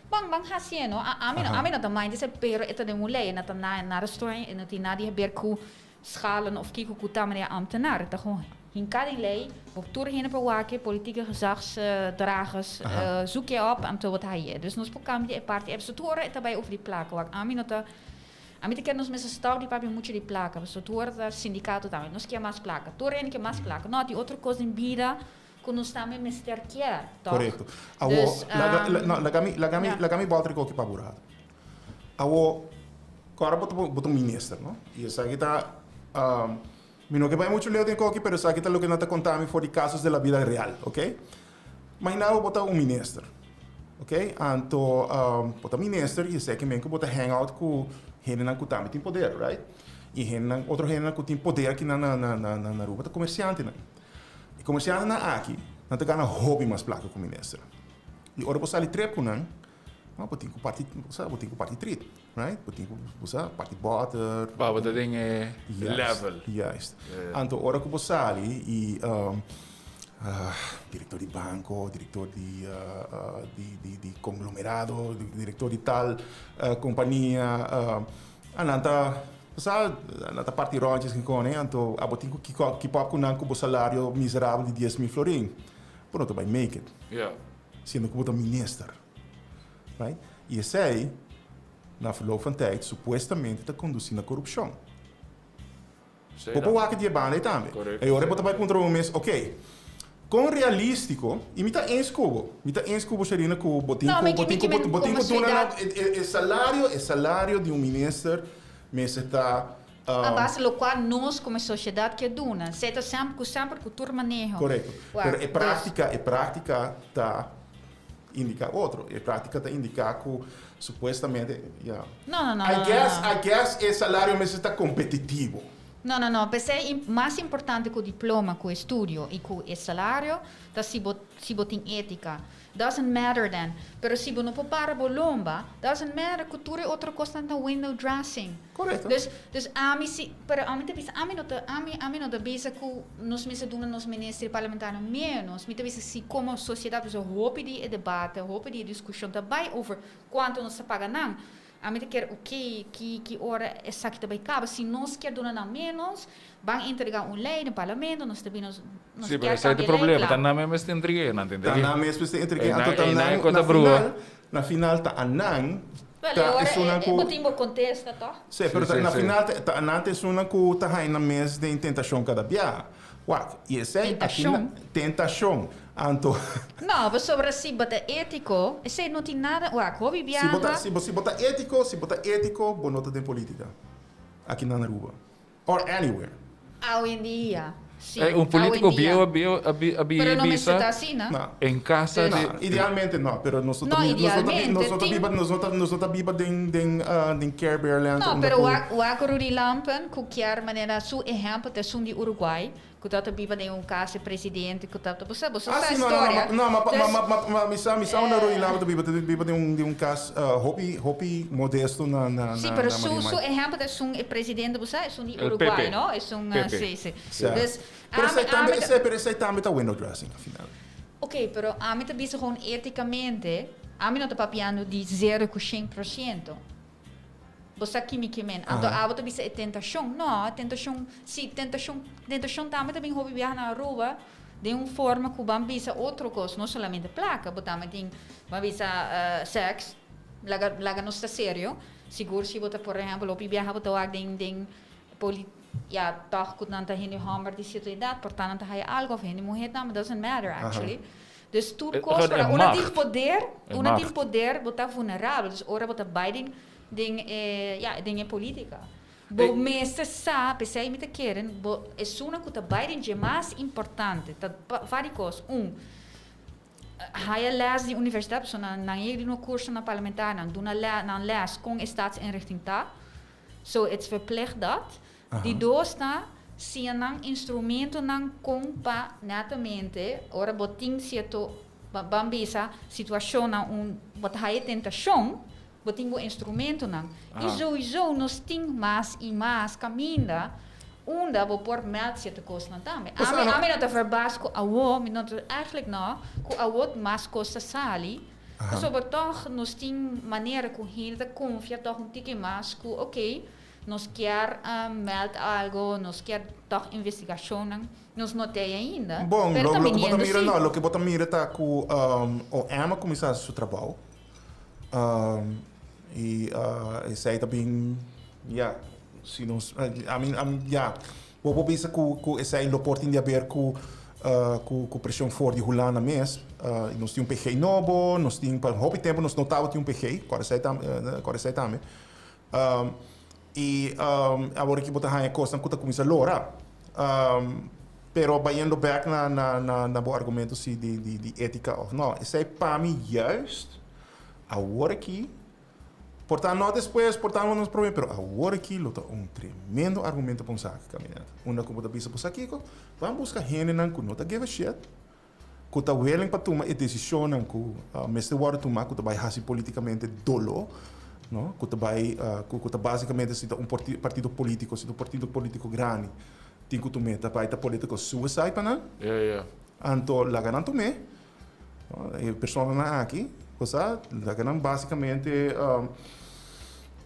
[SPEAKER 3] Bon, ban hasié no, ami no, ami no ta mind esei, pero e ta den un lei, e no ta na nada straño, e no tin nada di haber ku schalen òf kiko ku ta manera ambtenaar, e ta gewoon hinká den lei, bo tur hende por wak e, politieke gezagsdragers, zoek je op, anto bo ta haye. Dus nos por kambia e parti ei. Pasobra tur ora e ta bai over di plaka. Wak, ami no ta, ami ta kere nos mester stòp di papia muchu di plaka, pasobra tur ora ta sindikato tambe, nos kier mas plaka, tur hende kier mas plaka. No, tin otro kos den bida ku nos tambe mester kier, tòg?
[SPEAKER 2] Korekto. Awo,
[SPEAKER 3] Dus,
[SPEAKER 2] laga, no, laga mi, laga mi,
[SPEAKER 3] ja.
[SPEAKER 2] laga mi bòlta di koki pa bo rato. Awo, kòrda bo ta, bo ta un minister, no? I esaki ta, Mi no ke bai muchu leu den koki, pero esaki ta loke nan ta konta mi for di kasos de la bida real, ok? Imagina bo bo ta un minister, ok? Anto bo ta minister i esaki men ku bo ta hang out ku hendenan ku tambe tin poder, right? I hendenan, otro hendenan ku tin poder aki na na na na Aruba ta komersiantenan. E komersiantenan aki, nan ta gana hopi mas plaka ku minister. I ora bo sali trip ku nan, No, bo tin ku parti, bo sa, bo tin ku parti trit, right? Bo tin ku, bo sa, parti bòter.
[SPEAKER 1] Pa bo ta den e level.
[SPEAKER 2] Juist. Anto ora ku bo sali i direktor di banko, direktor di di di konglomerado, direktor di tal kompania, a nan ta. Bo sa, nan ta parti ròntjes ku kone, anto abo tin ku keep up ku nan ku bo salario miserabel di 10,000 florin. Bo no ta bai make it. Siendo ku bo ta minister. Right? I esei, na verloop van tijd, supuestamente ta kondusí na korupshon. Bo por wak di e banda ei tambe. E ora bo ta bai puntra bo mes, ok, kon realístiko, i mi ta eens ku bo, mi ta eens ku bo Sherina ku bo tin ku, bo tin ku, bo tin ku duna nan e salario, e salario di un minister mester ta.
[SPEAKER 3] A base lokual nos komo sosiedat ke duna. Esei ta semper ku semper ku tur maneho.
[SPEAKER 2] Korekto. Pero e práktika, e práktika ta indiká otro. E práktika ta indiká ku supuestamente, ya.
[SPEAKER 3] No, no, no,
[SPEAKER 2] I
[SPEAKER 3] no,
[SPEAKER 2] guess,
[SPEAKER 3] no.
[SPEAKER 2] I guess e salario mester ta kompetitivo.
[SPEAKER 3] No, no, no. P'esei mas importante ku diploma, ku estudio i ku e salario ta si bo si bo tin étika. Doesn't matter then. Pero si bo no por para bo lomba, doesn't matter ku tur e otro kosnan ta window dressing.
[SPEAKER 2] Korekto.
[SPEAKER 3] Dus, dus ami si, pero ami ta bisa, ami no ta, ami, ami no ta bisa ku nos mester duna nos minister i parlamentario ménos. Mi ta bisa si komo sosiedat pasobra hopi di e debate, hopi di e diskushon ta bai over kuantu nos ta paga nan. Ami ta kere oke, ki, ki ora esaki ta bai kaba. Si nos kier duna nan ménos, ban entrega un lei den parlamento, nos ta bin nos, nos
[SPEAKER 1] Sí, pero
[SPEAKER 3] kier
[SPEAKER 1] esei ta
[SPEAKER 3] kambia
[SPEAKER 1] e
[SPEAKER 3] lei,
[SPEAKER 1] problema, ta
[SPEAKER 3] kla.
[SPEAKER 1] nan mes mester entreg'é, nan ta
[SPEAKER 2] Ta
[SPEAKER 1] entreg'é.
[SPEAKER 2] nan mes mester entreg'é,
[SPEAKER 1] Ei
[SPEAKER 2] anto
[SPEAKER 1] nan,
[SPEAKER 2] ta
[SPEAKER 1] ei nan
[SPEAKER 2] nan,
[SPEAKER 1] e kos
[SPEAKER 2] na
[SPEAKER 1] ta brua.
[SPEAKER 2] final, na final ta anan
[SPEAKER 3] Wel, e
[SPEAKER 2] ta
[SPEAKER 3] ora
[SPEAKER 2] esunnan
[SPEAKER 3] e,
[SPEAKER 2] ku
[SPEAKER 3] bo tin bo kontesta, tòg?
[SPEAKER 2] Sí, pero
[SPEAKER 1] Sí,
[SPEAKER 2] ta
[SPEAKER 1] sí,
[SPEAKER 2] na
[SPEAKER 1] sí.
[SPEAKER 2] final ta ta anan ta esunnan ku ta haña nan mes den tentashon kada bia. Wak, i esei aki na
[SPEAKER 3] Tentashon?
[SPEAKER 2] tentashon. Anto.
[SPEAKER 3] No, pasobra si bo ta étiko, esei no tin nada, wak, hopi
[SPEAKER 2] Si bo ta,
[SPEAKER 3] biaha.
[SPEAKER 2] si bo, si bo ta étiko, si bo ta étiko, bo no ta den polítika aki na Aruba or anywhere.
[SPEAKER 3] Awendia, si,
[SPEAKER 1] Ey, un político
[SPEAKER 3] awendia.
[SPEAKER 1] bieu a bieu a bi a bi
[SPEAKER 3] Pero no mester
[SPEAKER 1] bisa
[SPEAKER 3] ta asina.
[SPEAKER 2] No.
[SPEAKER 1] en casa
[SPEAKER 2] No,
[SPEAKER 1] de
[SPEAKER 2] idealmente no, pero nos no ta
[SPEAKER 3] No,
[SPEAKER 2] bi, nos no ta bi,
[SPEAKER 3] idealmente
[SPEAKER 2] nos no ta
[SPEAKER 3] tin.
[SPEAKER 2] biba, nos no ta, nos no ta biba den, den, den Care Bear Land
[SPEAKER 3] No,
[SPEAKER 2] unda
[SPEAKER 3] pero
[SPEAKER 2] ku.
[SPEAKER 3] wak, wak Rudy Lampen ku kier manera su ehempel ta esun di Uruguay, Ku tabata biba den un kas e presidente ku tabata bo sa bo sa
[SPEAKER 2] Ah,
[SPEAKER 3] sa
[SPEAKER 2] si, no, no, no,
[SPEAKER 3] historia.
[SPEAKER 2] ma, no, ma, ma,
[SPEAKER 3] Dus
[SPEAKER 2] ma, ma, ma, mi sa, mi sa unda Rudy Lampe ta biba, ta biba den un, den un kas hopi, hopi modesto na, na,
[SPEAKER 3] Si,
[SPEAKER 2] na,
[SPEAKER 3] pero
[SPEAKER 2] na
[SPEAKER 3] su,
[SPEAKER 2] Maria
[SPEAKER 3] su
[SPEAKER 2] Mai.
[SPEAKER 3] ehempel ta esun e presidente bo sa, esun di
[SPEAKER 1] El
[SPEAKER 3] Uruguay,
[SPEAKER 1] Pepe.
[SPEAKER 3] no? Esun,
[SPEAKER 1] Pepe.
[SPEAKER 3] si, si.
[SPEAKER 2] Sa.
[SPEAKER 3] Dus
[SPEAKER 2] Pero
[SPEAKER 3] ami,
[SPEAKER 2] esei tambe,
[SPEAKER 3] ami ta
[SPEAKER 2] esei, pero esei tambe ta window dressing al final.
[SPEAKER 3] Oké, pero ami ta bisa gewoon eticamente, ami no ta papiando di zero ku 100%. Bo sa ki mi ke men. Anto abo ta bisa e tentashon. No, e tentashon, si, tentashon, tentashon tambe ta bin hopi biaha na Aruba den un forma ku ban bisa otro kos, no solamente plaka, bo tambe tin, ban bisa sèks, laga, laga nos ta serio, sigur si bo ta por ehèmpel hopi biaha bo ta wak den, den poli, ya, tòg ku nan ta hende hòmber di sierto edat, por ta nan ta haya algo òf hende muhé tambe, doesn't matter actually. Dus tur kos,
[SPEAKER 1] E
[SPEAKER 3] ora una tin
[SPEAKER 1] macht.
[SPEAKER 3] poder,
[SPEAKER 1] E
[SPEAKER 3] una tin
[SPEAKER 1] macht.
[SPEAKER 3] poder, bo ta vulnerabel. Dus ora bo ta bai den, den e, ja, den e politica. Bo
[SPEAKER 1] E
[SPEAKER 3] mester sa, p'esei mi ta kere, bo esunnan ku ta bai den dje mas importante, ta vari kos. Un, haya les di universidat, pasobra nan, nan yega di duna kursonan parlamentario, nan duna lè, nan les kon e staatsinrichting ta. So it's verplicht dat. Di dos ta, siña nan instrumentonan kon pa netamente ora bo tin sierto, ban bisa, situashonnan un bo ta haya tentashon, bo tin bo instrumentonan. I souiso nos tin mas i mas kaminda unda bo por mèld sierto kosnan tambe. Ami ami no ta verbaas ku awo, mi no ta, eigenlijk no, ku awo mas kos ta sali, pasobra tòg nos tin manera ku hende ta konfia tòg un tiki mas ku oké, Nos kier meld algo, nos kier toch investigacionnan. Nos no t'ey ainda,
[SPEAKER 2] Bon,
[SPEAKER 3] pero
[SPEAKER 2] lo,
[SPEAKER 3] ta
[SPEAKER 2] loke bo ta
[SPEAKER 3] biniendo
[SPEAKER 2] mira
[SPEAKER 3] si.
[SPEAKER 2] no, loke bo ta mira ta ku OM a kuminsá hasi su trabou. I esei ta bin, ya, si nos, I mean, I mean, ya, bo por bisa ku ku esei lo por tin di haber ku ku ku preshon for di Hulanda mes. Nos tin un PG nobo, nos tin, pa hopi tempu nos no tabatin un PG, kòrda esei tambe, kòrda esei tambe. I awor aki bo ta haña kosnan ku ta kuminsá lora. Pero bayendo bèk na na na bo argumento si di di di étika òf nò, esei pa mi juist awor aki, por ta no despues, por ta nos promé, pero awor aki lo ta un tremendo argumento pa un saki kaminèt. Unda ku bo ta bisa bo sa kiko, ban buska hendenan ku no ta give a shit, ku ta willing pa tuma e desishonnan ku mester wòrdu tumá ku ta bai hasi politikamente doló, no, ku ta bai ku ta basikamente si ta un partido polítiko, si ta un partido polítiko grandi tin ku tum'é ta bai ta political suicide pa nan, anto laga nan tum'é, no, e personanan aki, bo sa, laga nan basikamente.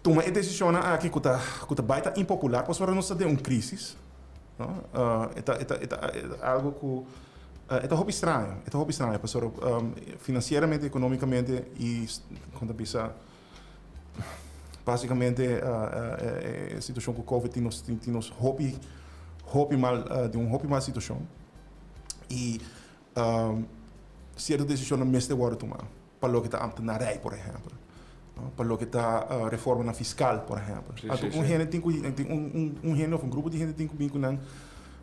[SPEAKER 2] Tuma e desishonnan aki ku ta ku ta bai ta impopular pasobra nos ta den un krisis, no? E ta e ta e ta algu ku e ta hopi straño, e ta hopi straño pasobra finansieramente, ekonomikamente i kon ta bisa basikamente e situashon ku covid tin nos tin nos hopi hopi mal den un hopi mal situashon i sierto desishonnan mester wòrdu tumá. Pa loke ta ambtenarij, por ehempel. Pa loke ta reformanan fiskal, por ehempel. Anto un hende tin ku, un hende of un grupo di hende tin ku bin ku nan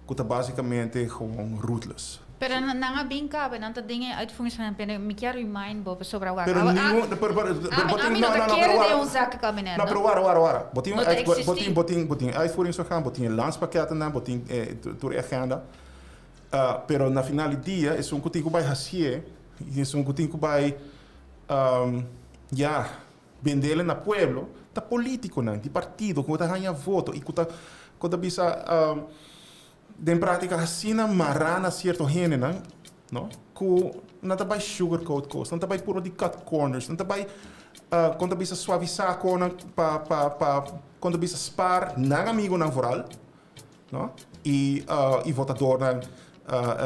[SPEAKER 2] ku ta basikamente gewoon ruthless.
[SPEAKER 3] Pero nan a bin kaba, nan ta den e uitvoeringsgebied, pero mi kier remind bo pasobra wak.
[SPEAKER 2] Pero ningun, pero, pero,
[SPEAKER 3] Ami, ami no ta kere den un zakenkabinet,
[SPEAKER 2] no. No, pero wara, wara, wara. Bo tin, bo tin, bo tin, bo tin e uitvoeringsorgaan, bo tin e landspakketten, bo tin tur e agenda. Pero na final di dia esun ku tin ku bai hasié i esun ku tin ku bai ya bendele na pueblo ta politikonan di partido ku ta haña voto i ku ta ku ta bisa den práktika asina mará na sierto hendenan no ku nan ta bai sugarcoat kos nan ta bai puru di cut corners nan ta bai kon ta bisa suavisá konan pa pa pa kon ta bisa spar nan amigonan vooral. No? Y y votadornan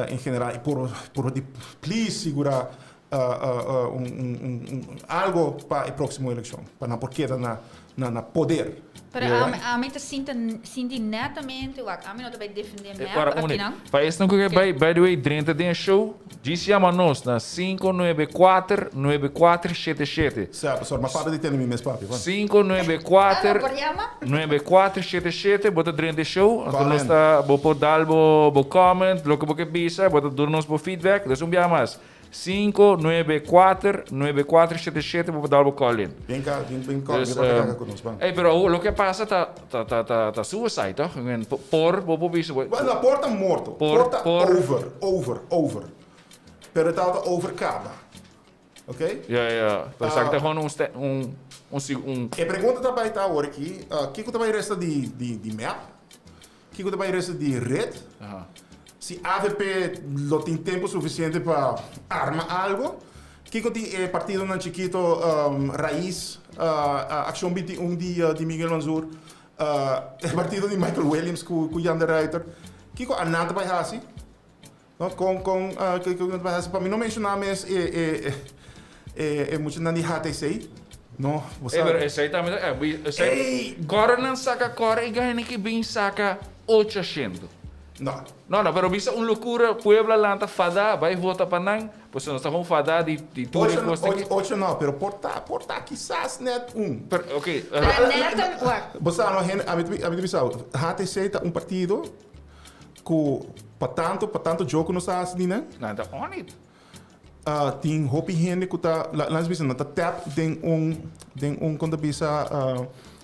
[SPEAKER 2] en general y por por di please sigura un un un algo pa e proximo eleccion pa nan por keda na na na poder.
[SPEAKER 3] Pero ami ami ta sinta sinti netamente wak ami no ta bay defende mep
[SPEAKER 1] Ora
[SPEAKER 3] aki nan.
[SPEAKER 1] Pa esnan ku ke bay by the way drenta den e show djis yama nos na 594 9477.
[SPEAKER 2] Sa, pastor, ma papia di tende mi mes papia, bon.
[SPEAKER 1] 594
[SPEAKER 3] Ah, no por yama?
[SPEAKER 1] 9477, bo ta drenta e show, anto nos ta, bo por dal bo bo comment, loke bo ke bisa, bo ta duna nos bo feedback, dus un biaha mas, 594 9477 bo por dal bo call in.
[SPEAKER 2] Bin ka, bin bin call, bin papia kaka ku nos, ban.
[SPEAKER 1] Ey, pero awor loke a pasa ta ta ta ta ta suicide, toch? I mean, por, bo por bisa,
[SPEAKER 2] bo. Bueno, por ta morto, por ta over, over, over. Pero e tabata over kaba. Ok?
[SPEAKER 1] Ja, ja. Pero esaki ta gewoon un ste, un, un si, un.
[SPEAKER 2] E pregunta ta bai ta awor aki, kiko ta bai resta di, di, di mep? Kiko ta bai resta di red?
[SPEAKER 1] Aha.
[SPEAKER 2] Si avp lo tin tempo suficiente pa arma algo? Kiko di e partidonan chikito, Raiz, Accion 21 di, di Miguel Mansur, e partido di Michael Williams ku, ku Jan de Ruiter? Kiko anan ta bai hasi? No, con, con, ke ke ta hasi? Pa mi no menciona mes e, e, e, e muchanan di HTC. No, bo
[SPEAKER 1] sa. Pero esei tambe ta, esei,
[SPEAKER 2] Ey!
[SPEAKER 1] Kòrè nan saka kòrè i gana ki bin saka 800.
[SPEAKER 2] No.
[SPEAKER 1] No, no, pero bisa un locura, pueblo a lanta fada, bai vota pa nan, pues nos ta gewoon fada di, di tur e
[SPEAKER 2] Ocho,
[SPEAKER 1] kos
[SPEAKER 2] ocho, ocho no, pero por ta, por ta kisas net un.
[SPEAKER 1] Pero, ok.
[SPEAKER 3] Pero net un, wak.
[SPEAKER 2] Bo sa, no, hende, ami ta, ami ta bisa bo, HTC ta un partido Ku pa tantu, pa tantu joke ku nos ta hasi di nan.
[SPEAKER 1] Nan ta on it.
[SPEAKER 2] Tin hopi hende ku ta, laat nos bisa, nan ta tap den un, den un, kon ta bisa,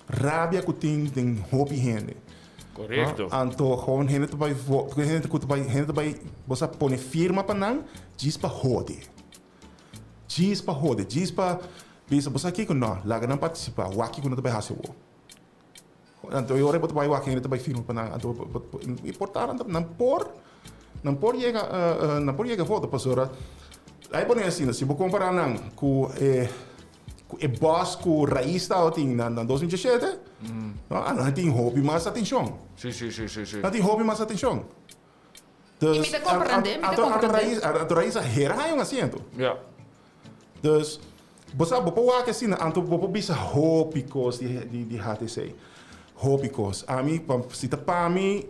[SPEAKER 2] rabia ku tin den hopi hende.
[SPEAKER 1] Korekto.
[SPEAKER 2] Anto gewoon hende ta bai vo, hende ku ta bai, hende ta bai, bo sa pone firma pa nan djis pa hode. Djis pa hode, djis pa bisa, bo sa kiko? No, laga nan partisipá, wak kiko nan ta bai hasi awor. Anto e ora bo ta bai wak hende ta bai firma pa nan. Anto e por ta nan por nan por yega nan por yega voto pasobra ai pone asina si bo kompara nan ku e ku e bos ku Raiz tabatin na na 2017 no a nan tin hopi mas atenshon.
[SPEAKER 1] Si si si si si.
[SPEAKER 2] Nan tin hopi mas atenshon.
[SPEAKER 3] I mi ta komprende mi ta komprende.
[SPEAKER 2] Anto Raiz a hera haña un asiento.
[SPEAKER 1] Ya.
[SPEAKER 2] Dus, bo sa, bo por wak asina, anto bo por bisa hopi kos di, di, di HTC. Hopi kos. Ami, pa, si ta pa mi,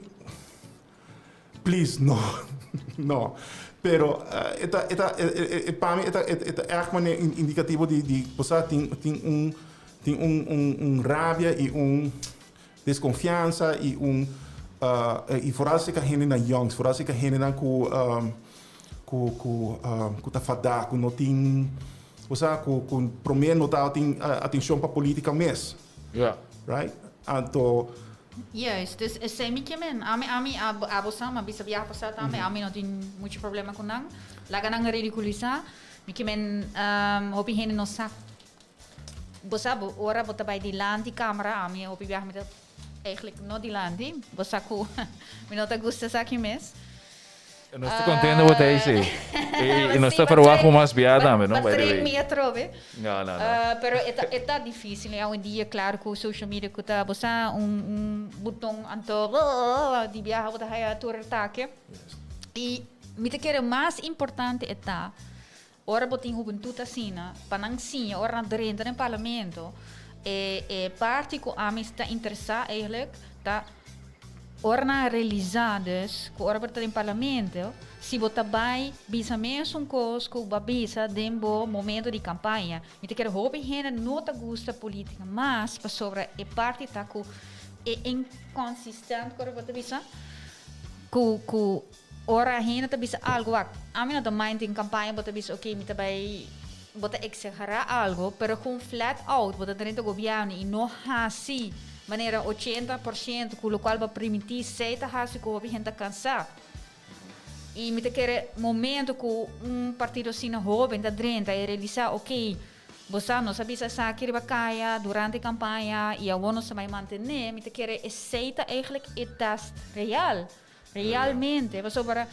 [SPEAKER 2] please, no. No. Pero, e ta, e ta, e, e, pa mi e ta, e ta ègt manera indikativo di, di, bo sa, tin, tin un, tin un, un, un rabia i un deskonfiansa i un, i foral si ka hendenan yòngs, foral si ka hendenan ku, ku ku ku ta fadá, ku no tin, bo sa, ku ku promé no tabatin atencion pa política mes.
[SPEAKER 1] Ja.
[SPEAKER 2] Right? Anto.
[SPEAKER 3] Juist, dus esei mi ke men. Ami, ami, abo sa, mi a bisa biaha pasá tambe, ami no tin mucho problema ku nan. Laga nan ridiculisá. Mi ke men, hopi hende no sa. Bo sa, bo ora bo ta bai dilanti camera, ami hopi biaha mi ta eigenlijk no dilanti. Bo sa ku mi no ta gusta esaki mes.
[SPEAKER 1] Nos ta contento bo ta ei si. I nos ta verwacht un mas bia tambe, no? By the way.
[SPEAKER 3] Mi atrobe.
[SPEAKER 1] No, no, no.
[SPEAKER 3] Pero e ta, e ta dificil awendia, claro, cu social media cu ta bo sa un, un buton anto di biaha bo ta haya tur atake. I mi ta kere mas importante e ta ora bo tin hubentud asina pa nan siña ora nan drenta den parlamento e e parti cu ami ta interesa eigenlijk ta ora nan a realisa dus cu ora bo ta den parlamento si bo ta bay bisa mesun cos cu bo a bisa den bo momento di campaña. Mi ta kere hopi hende no ta gusta politica mas pasobra e parti ta cu e inconsistent cu ora bo ta bisa. Ku ku ora hende ta bisa algu wak ami no ta mind den kampaña bo ta bisa oke mi ta bai bo ta eksegerá algu pero kon flat out bo ta drenta gobièrnu i no hasi manera 80% ku lokual bo a primintí esei ta hasi ku hopi hende ta kansá i mi ta kere momento ku un partido asina hoben ta drenta i realisá oke Bo sa, nos a bisa esaki riba kaya durante kampaña i awor nos ta bai mantené. Mi ta kere esei ta eigenlijk e test real, realmente. Pasobra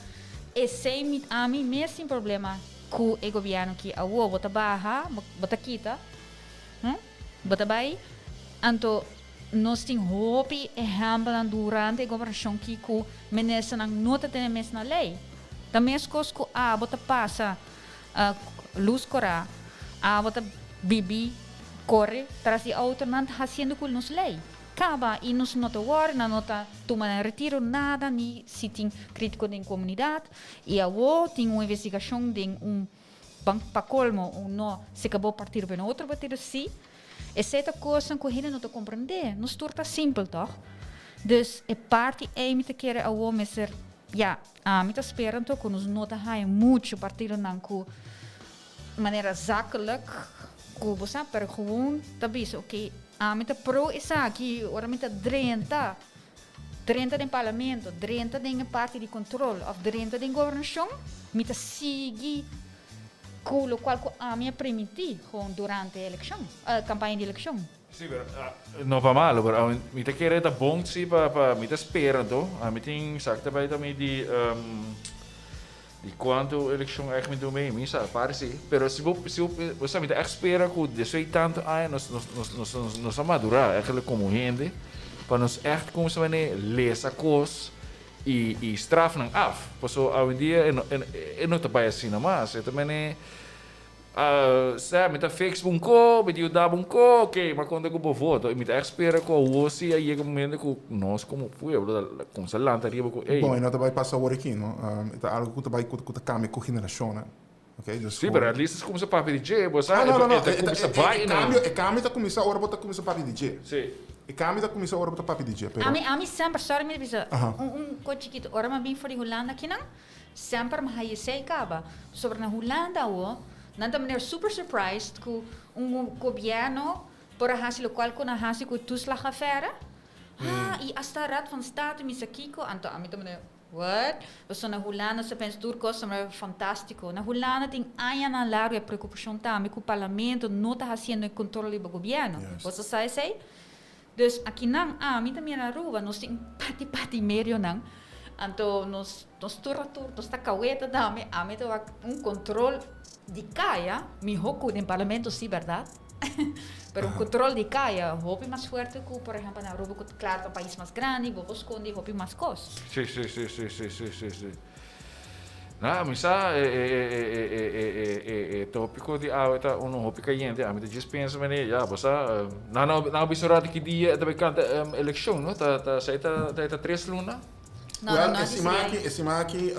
[SPEAKER 3] esei mi, ami mes tin problema ku e gobièrnu aki awor. Bo ta baha, bo ta kita, hm, bo ta bai. Anto nos tin hopi ehèmpelnan durante e gobernashon aki ku ministernan no ta tene mes na lei. Ta meskos ku abo ta pasa. Luz corá, abo ta bibi, corre tras di auto, nan ta haciendo cu nos ley. Caba y nos no ta worry, nan no ta tuma nan retiro, nada, ni si tin critico den comunidad. Y awo tin un investigacion den un ban pa colmo, un no se cabo partido pero otro partido si. Esey ta cosnan cu hende no ta comprende. Nos tur ta simpel, toch? Dus e parti ey mi ta kere awo mester, ya, Ami ta spera anto ku nos no ta haña muchu partidonan ku manera zakelijk ku bo sa, pero gewoon ta bisa oke, ami ta pro esaki, ora mi ta drenta, drenta den parlamento, drenta den e parti di kontrol òf drenta den gobernashon, mi ta sigui ku lokual ku ami a primintí gewoon durante e elekshon, kampaña di elekshon.
[SPEAKER 1] Sí, pero no pa malo, pero mi ta kere ta bon sí pa pa mi ta spera anto. Ami tin sa ta bai tambe di di cuanto eleccion echt mi do mee, mi sa par sí. Pero si bo si bo bo sa mi ta echt spera cu despues di tanto aña nos nos nos nos nos nos a madura eigenlijk como hende pa nos echt cuminsa manera lesa cos y y straf nan af. Paso awendia e no e no ta bai asina mas, e ta manera. Sè, mi ta fix bo un ko, mi ta yuda bo un ko, ok, m'a konta ku bo voto. I mi ta ègt spera ku awor si a yega un momento ku nos komo pueblo ta kuminsá lanta riba ku, ey.
[SPEAKER 2] Bon, e no ta bai pasa awor aki, no. E ta algu ku ta bai ku ta kambia ku generashonnan, ok. Dus
[SPEAKER 1] Sí, pero at least es kuminsá papia di dje, bo sa,
[SPEAKER 2] No, no, no,
[SPEAKER 1] e ta kuminsá bai
[SPEAKER 2] e
[SPEAKER 1] nan.
[SPEAKER 2] kambio, e kambio ta kuminsá ora bo ta kuminsá papia di dje.
[SPEAKER 1] Sí.
[SPEAKER 2] E kambio ta kuminsá ora bo ta papia di dje, pero.
[SPEAKER 3] Ami, ami semper, sorry mi ta bisa, un, un ko chikito, ora mi a bin for di Hulanda akinan, Semper mi haña esei kaba. Pasobra na Hulanda awo, nan ta manera super surprised ku un gobièrnu por a hasi lokual ku nan a hasi ku e toeslagaffaire. Ha, i asta Raad van State misa kiko. Anto ami ta manera, what? Pasobra na Hulanda sa pensa tur kos ta manera fantástiko. Na Hulanda tin añanan largu e preokupashon tambe ku parlamento no ta hasiendo e kontrol riba gobièrnu. Boso sa esei? Dus akinan ami ta mira Aruba, nos tin pati pati medionan, anto nos nos tur a tur, nos ta kaweta tambe, ami ta wak un control di kaya miho ku den parlamento si berdad, pero un control di kaya hopi mas fuerte ku por ehempel na Aruba ku klaro ta un pais mas grandi, bo por skonde hopi mas kos.
[SPEAKER 1] Si si si si si si si si. Na, mi sa e e e e e e e e e tópiko di awe ta unu hopi kayente. Ami ta djis pensa manera, ya, bo sa, nan a nan a bisa un ratu ki dia e ta bai kanta elekshon, no? Ta ta esei ta ta tres luna?
[SPEAKER 3] No, no,
[SPEAKER 2] Well,
[SPEAKER 3] no
[SPEAKER 2] e
[SPEAKER 3] a
[SPEAKER 2] siman
[SPEAKER 3] disidi
[SPEAKER 2] aki,
[SPEAKER 3] ai.
[SPEAKER 2] e siman aki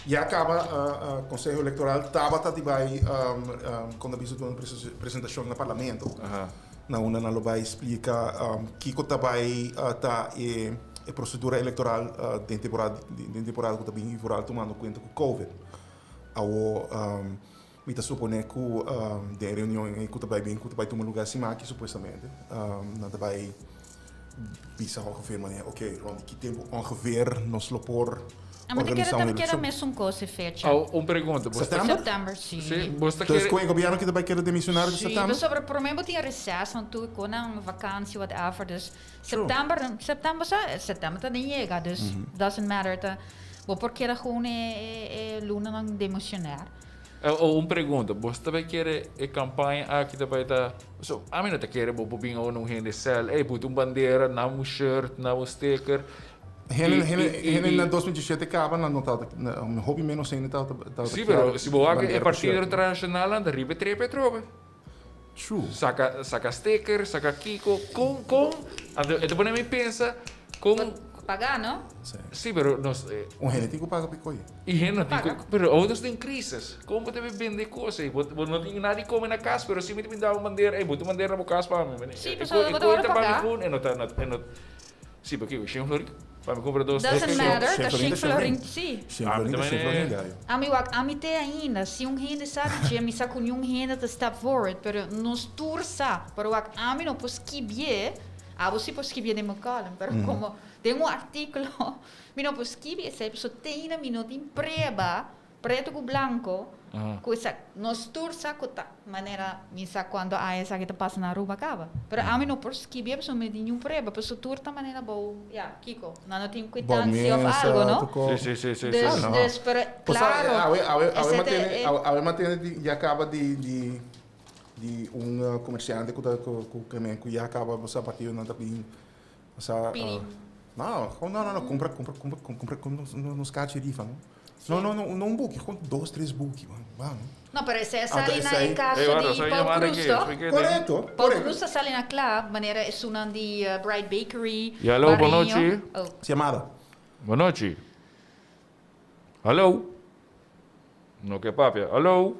[SPEAKER 2] ya kaba Konseho Elektoral tabata di bai kon ta bisa duna un presentashon na Parlamento. Na unda nan lo bai splika kiko ta bai ta e e prosedura elektoral den temporada den temporada ku ta bin i vooral tumando kuenta ku covid. Awo mi ta supone ku den e reunion ei ku ta bai bin ku ta bai tuma luga siman aki supuestamente nan ta bai bisa ongeveer manera oke rond di ki tempu ongeveer nos lo por
[SPEAKER 3] Ami ta kere
[SPEAKER 2] organisá un
[SPEAKER 3] ta kere
[SPEAKER 2] elekshon.
[SPEAKER 3] mesun kos e fecha.
[SPEAKER 1] Awo un pregunta, bo ta
[SPEAKER 2] September?
[SPEAKER 3] September, si.
[SPEAKER 1] Si, bo ta
[SPEAKER 2] Dus
[SPEAKER 1] kere
[SPEAKER 2] ku e gobièrnu ki ta bai kere demisionario di
[SPEAKER 3] Si,
[SPEAKER 2] september?
[SPEAKER 3] pasobra promé bo tin reces, nan tur kon nan vakantie whatever, dus september, september sa, september ta den yega, dus doesn't matter ta. Bo por keda gewoon e e lunanan democionair.
[SPEAKER 1] O un pregunta, bo ta bay kere e campaña aki ta bay ta, so ami no ta kere bo por bin awo na un hende sel, ey buta un bandera, na un shirt, na un sticker.
[SPEAKER 2] Hende, hende, hende na 2017 caba nan no tabata, hopi menos hende tabata, tabata
[SPEAKER 1] Sí, pero si bo wak e partido tradicionalnan ta riba e trepe atrobe.
[SPEAKER 2] True.
[SPEAKER 1] Saca, saca sticker, saca kiko, con, con, anto e ta pone mi pensa con.
[SPEAKER 3] Paga, no?
[SPEAKER 2] Sí.
[SPEAKER 1] Sí, pero nos.
[SPEAKER 2] Un hende tin cu paga pa e coye.
[SPEAKER 1] Y hende no tin cu, pero awor nos tin crisis. Con bo ta bay bende cos ey? Bo, bo no tin nada di come na cas, pero si mi ta bin da un bandera, ey, bo ta bandera na bo cas pa mi.
[SPEAKER 3] Sí, pasobra bo ta worde paga.
[SPEAKER 1] E coye ta pa mi con, e no ta, e no. Sí, pakico? Shen florin? Pa mi cumpra dos
[SPEAKER 3] Doesn't matter, ta shen florin, sí.
[SPEAKER 2] Shen florin ta shen florin, gallo.
[SPEAKER 3] Ami wak, ami te ainda, si un hende sa di dje, mi sa cu niun hende ta step forward, pero nos tur sa, pero wak, ami no por skibié, abo si por skibié den mi column, pero como den un articulo, mi no por skibi esey, pasobra te ainda mi no tin prueba Preto ku blanko ku esa nos tur sa ku ta manera mi sa kuantu aña esaki ta pasa na Aruba kaba pero ami no por skibi pasobra mi no tin niun prueba pasobra tur ta manera bou ya kiko nan no tin kwitansia of algo no dus dus pero klaro
[SPEAKER 2] Awe mantene awe mantene di ya kaba di di di un komersiante ku ta ku ku ya kaba bo sa partido nan ta bin Sa,
[SPEAKER 3] Pidi.
[SPEAKER 2] No, gewoon, no, no, no, compra, compra, compra, compra, compra nos kaartje rifa, no? No, no, no, no un buki, gewoon dos, tres buki, man, vamos.
[SPEAKER 3] No, pero esei a
[SPEAKER 2] Anto
[SPEAKER 3] sali na
[SPEAKER 2] esei-
[SPEAKER 3] e kaso
[SPEAKER 1] Ey, warte,
[SPEAKER 3] di
[SPEAKER 1] esei
[SPEAKER 3] Paul
[SPEAKER 1] llamada
[SPEAKER 3] Cruz,
[SPEAKER 1] ke?
[SPEAKER 3] toch?
[SPEAKER 1] Explique den.
[SPEAKER 2] Correcto,
[SPEAKER 3] Paul
[SPEAKER 2] correcto.
[SPEAKER 3] Cruz a sali na kla, manera esunnan di Bright Bakery,
[SPEAKER 1] Ja, hallo,
[SPEAKER 3] Barreño.
[SPEAKER 1] bonochi.
[SPEAKER 3] Oh.
[SPEAKER 2] Llamada.
[SPEAKER 1] Bonochi. Hallo. No ke papia. Hallo.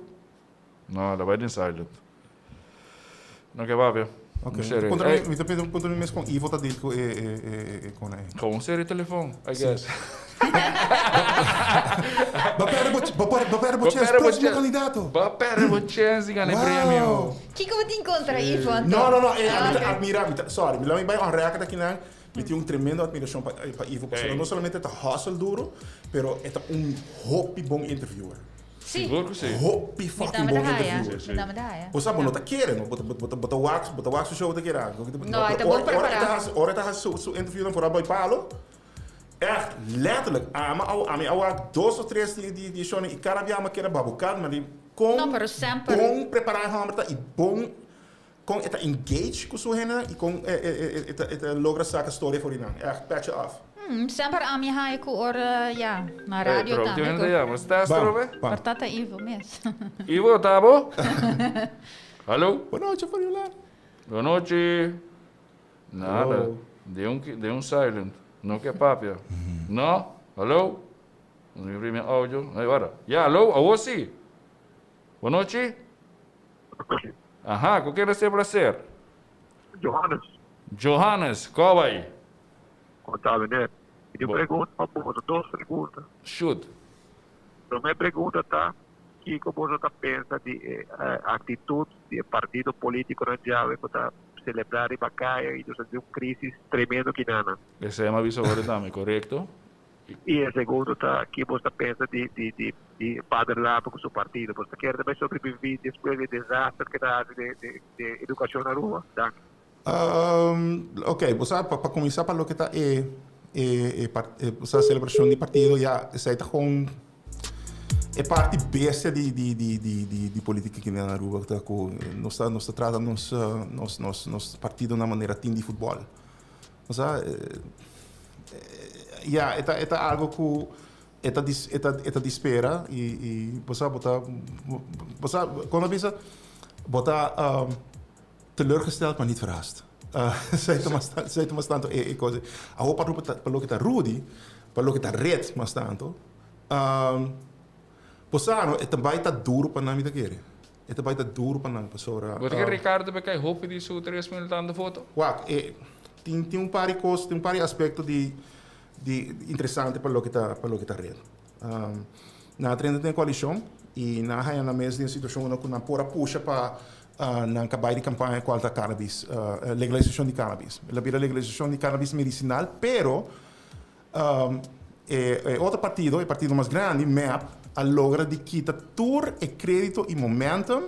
[SPEAKER 1] No, la bai den silent. No ke papia.
[SPEAKER 2] Ok.
[SPEAKER 1] Un serie.
[SPEAKER 2] Contra
[SPEAKER 1] Ey,
[SPEAKER 2] mi, mi ta pensa contra mi mes con Ivo ta deal cu e, e, e, e con e.
[SPEAKER 1] Gewoon serie telefon, I guess.
[SPEAKER 2] Ba perde bo, ba perde, ba perde bo
[SPEAKER 1] Ba
[SPEAKER 2] chance,
[SPEAKER 1] perde bo
[SPEAKER 2] próximo
[SPEAKER 1] chance.
[SPEAKER 2] candidato.
[SPEAKER 1] Ba perde bo chance di gana e
[SPEAKER 2] Wow.
[SPEAKER 1] premio.
[SPEAKER 3] Kiko bo tin contra Ivo anto?
[SPEAKER 2] No, no, no, eh,
[SPEAKER 3] Ah,
[SPEAKER 2] mi ta
[SPEAKER 3] ok.
[SPEAKER 2] admira, mi ta, sorry, mi la mi bai on record aki nan, mi tin un tremendo admiracion pa, pa Ivo, pasobra
[SPEAKER 1] Ey.
[SPEAKER 2] no solamente ta hustle duro, pero e ta un hopi bon interviewer.
[SPEAKER 3] Sí.
[SPEAKER 1] Sigur ku sí.
[SPEAKER 2] Hopi
[SPEAKER 3] Mi
[SPEAKER 2] fucking
[SPEAKER 3] tambe
[SPEAKER 2] bon
[SPEAKER 3] ta haya.
[SPEAKER 2] interviewer.
[SPEAKER 1] Sí,
[SPEAKER 3] Mi tambe ta haya.
[SPEAKER 2] Bo sa, bo no ta kere, no? Bo ta, bo ta, bo ta wak, bo ta wak su show, bo ta kere algo.
[SPEAKER 3] No, e ta bon
[SPEAKER 2] Ora, ora e ta
[SPEAKER 3] prepará.
[SPEAKER 2] hasi, ora e ta hasi su, su interviewnan vooral Boy Palo, echt, letterlijk, ama a, ami a wak dos of tres di, di, di shownan i kada bia mi a kere babuká, mi di kon
[SPEAKER 3] No, pero semper.
[SPEAKER 2] bon prepará e hòmber ta i bon kon e ta engage ku su hendenan i kon e, e, e, e ta, e ta logra saka storia for di nan. Echt, petje af.
[SPEAKER 3] Semper ami haña ku ora ya na radio
[SPEAKER 1] Hey,
[SPEAKER 3] tambe
[SPEAKER 1] ku. Ya, mas ta
[SPEAKER 2] Bam, bam.
[SPEAKER 3] Por tata Ivo mes.
[SPEAKER 1] Ivo, ta bo? Hallo?
[SPEAKER 2] Bo nochi, Fabiola.
[SPEAKER 1] Bo nochi. Nada. De un, de un silent. No ke papia. No? Hallo? Mi primi audio. Hey, wara. Ya, hallo? Awo si. Bo nochi. Aha, ku ken ta placer?
[SPEAKER 4] Johannes.
[SPEAKER 1] Johannes, kon bai?
[SPEAKER 4] Kon ta, meneer? Mi tin un pregunta pa boso, dos pregunta.
[SPEAKER 1] Shoot.
[SPEAKER 4] Promé pregunta ta, kiko boso ta pensa di e aktitut di e partido polítikonan djawe ku ta selebrá riba kaya i nos ta den un krísis tremendo kinanan?
[SPEAKER 1] Esei mi a bisa ora tambe, korekto.
[SPEAKER 4] I e segundo ta, ki boso ta pensa di di di di Pader Lapo ku su partido? Boso ta kere ta bai sobreviví despues di e desaster ke ta hasi den den den edukashon na Aruba? Danki.
[SPEAKER 2] Ok, bo sa, pa kuminsá pa loke ta e e e bo sa selebrashon di partido ya esei ta kon e parti bestia di di di di di di politika aki na Aruba ta ku nos ta nos ta trata nos nos nos nos partido na manera team di futbòl. Bo sa ya e ta e ta algo ku e ta e ta e ta di spera i i bo sa bo ta bo sa kon a bisa bo ta Teleurgesteld maar niet verrast. Esei ta mas esei ta mas tanto e e kos ei. Awor pa pa pa loke ta Rudy, pa loke ta Red mas tanto, bo sa no e ta bai ta duro pa nan mi ta kere. E ta bai ta duro pa nan pasobra.
[SPEAKER 1] Bo ta kere Ricardo por kai hopi di su 3000 tanto foto?
[SPEAKER 2] Wak, e tin tin un par di kos, tin un par di aspekto di di interesante pa loke ta pa loke ta Red. Nan a drenta den koalishon i nan a haña nan mes den situashon unda ku nan por a pusha pa nan kabai di kampaña kual ta cannabis, legalisashon di cannabis. El a bira legalisashon di cannabis medisinal, pero e otro partido, e partido mas grandi, mep, a logra di kita tur e kredito i momentum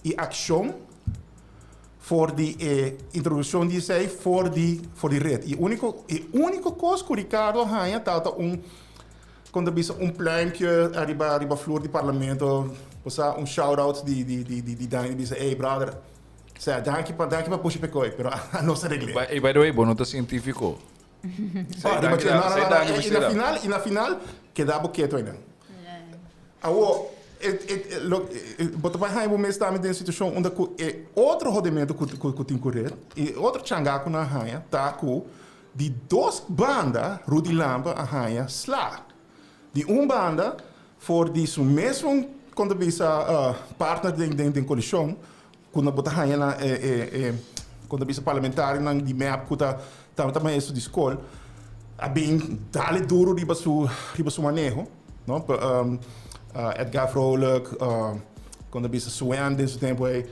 [SPEAKER 2] i akshon for di e introdukshon di esei for di for di ret. I uniko e uniko kos ku Ricardo a haña tabata un. Kon ta bisa un pluimpje ariba riba flur di parlamento, bo sa un shout out di di di di Dani di bisa ey brother, sea danki pa danki pa pusha p'e koi, pero anos a regl'é.
[SPEAKER 1] By, by the way, bo no ta sientífiko.
[SPEAKER 2] Oh, riba dje, no, no, no, no, i na final, i na final keda bo keto einan. Awor, e e lo bo ta bai haña bo mes tambe den situashon unda ku e otro hodemento ku ku tin ku red, i e otro changa ku nan a haña ta ku Di dos banda Rudy Lampe a haña sla. Di un banda for di su mesun kon ta bisa partner den den koalishon ku bo ta haña na e e kon ta bisa parlamentarionan di mep ku ta ta maestro di skol a bin dale duro riba su riba su maneho no Edgar Vrolijk kon ta bisa Suen den su tempo ei.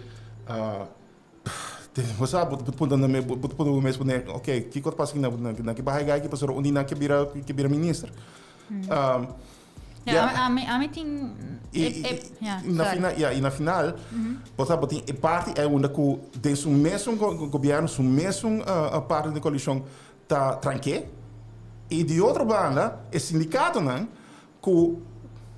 [SPEAKER 2] Bo sa, bo ta puntra nan, bo ta puntra bo mes, ok, kiko ta pasa aki nan? Nan ke baha e gai aki pasobra un di nan ke bira, ke bira minister.
[SPEAKER 3] Ja, ami, ami tin,
[SPEAKER 2] I, i na final, ja, i na final, bo sa, bo tin e parti ei unda ku den su mesun gobièrnu, su mesun parti den koalishon ta tranké. I di otro banda, e sindikatonan ku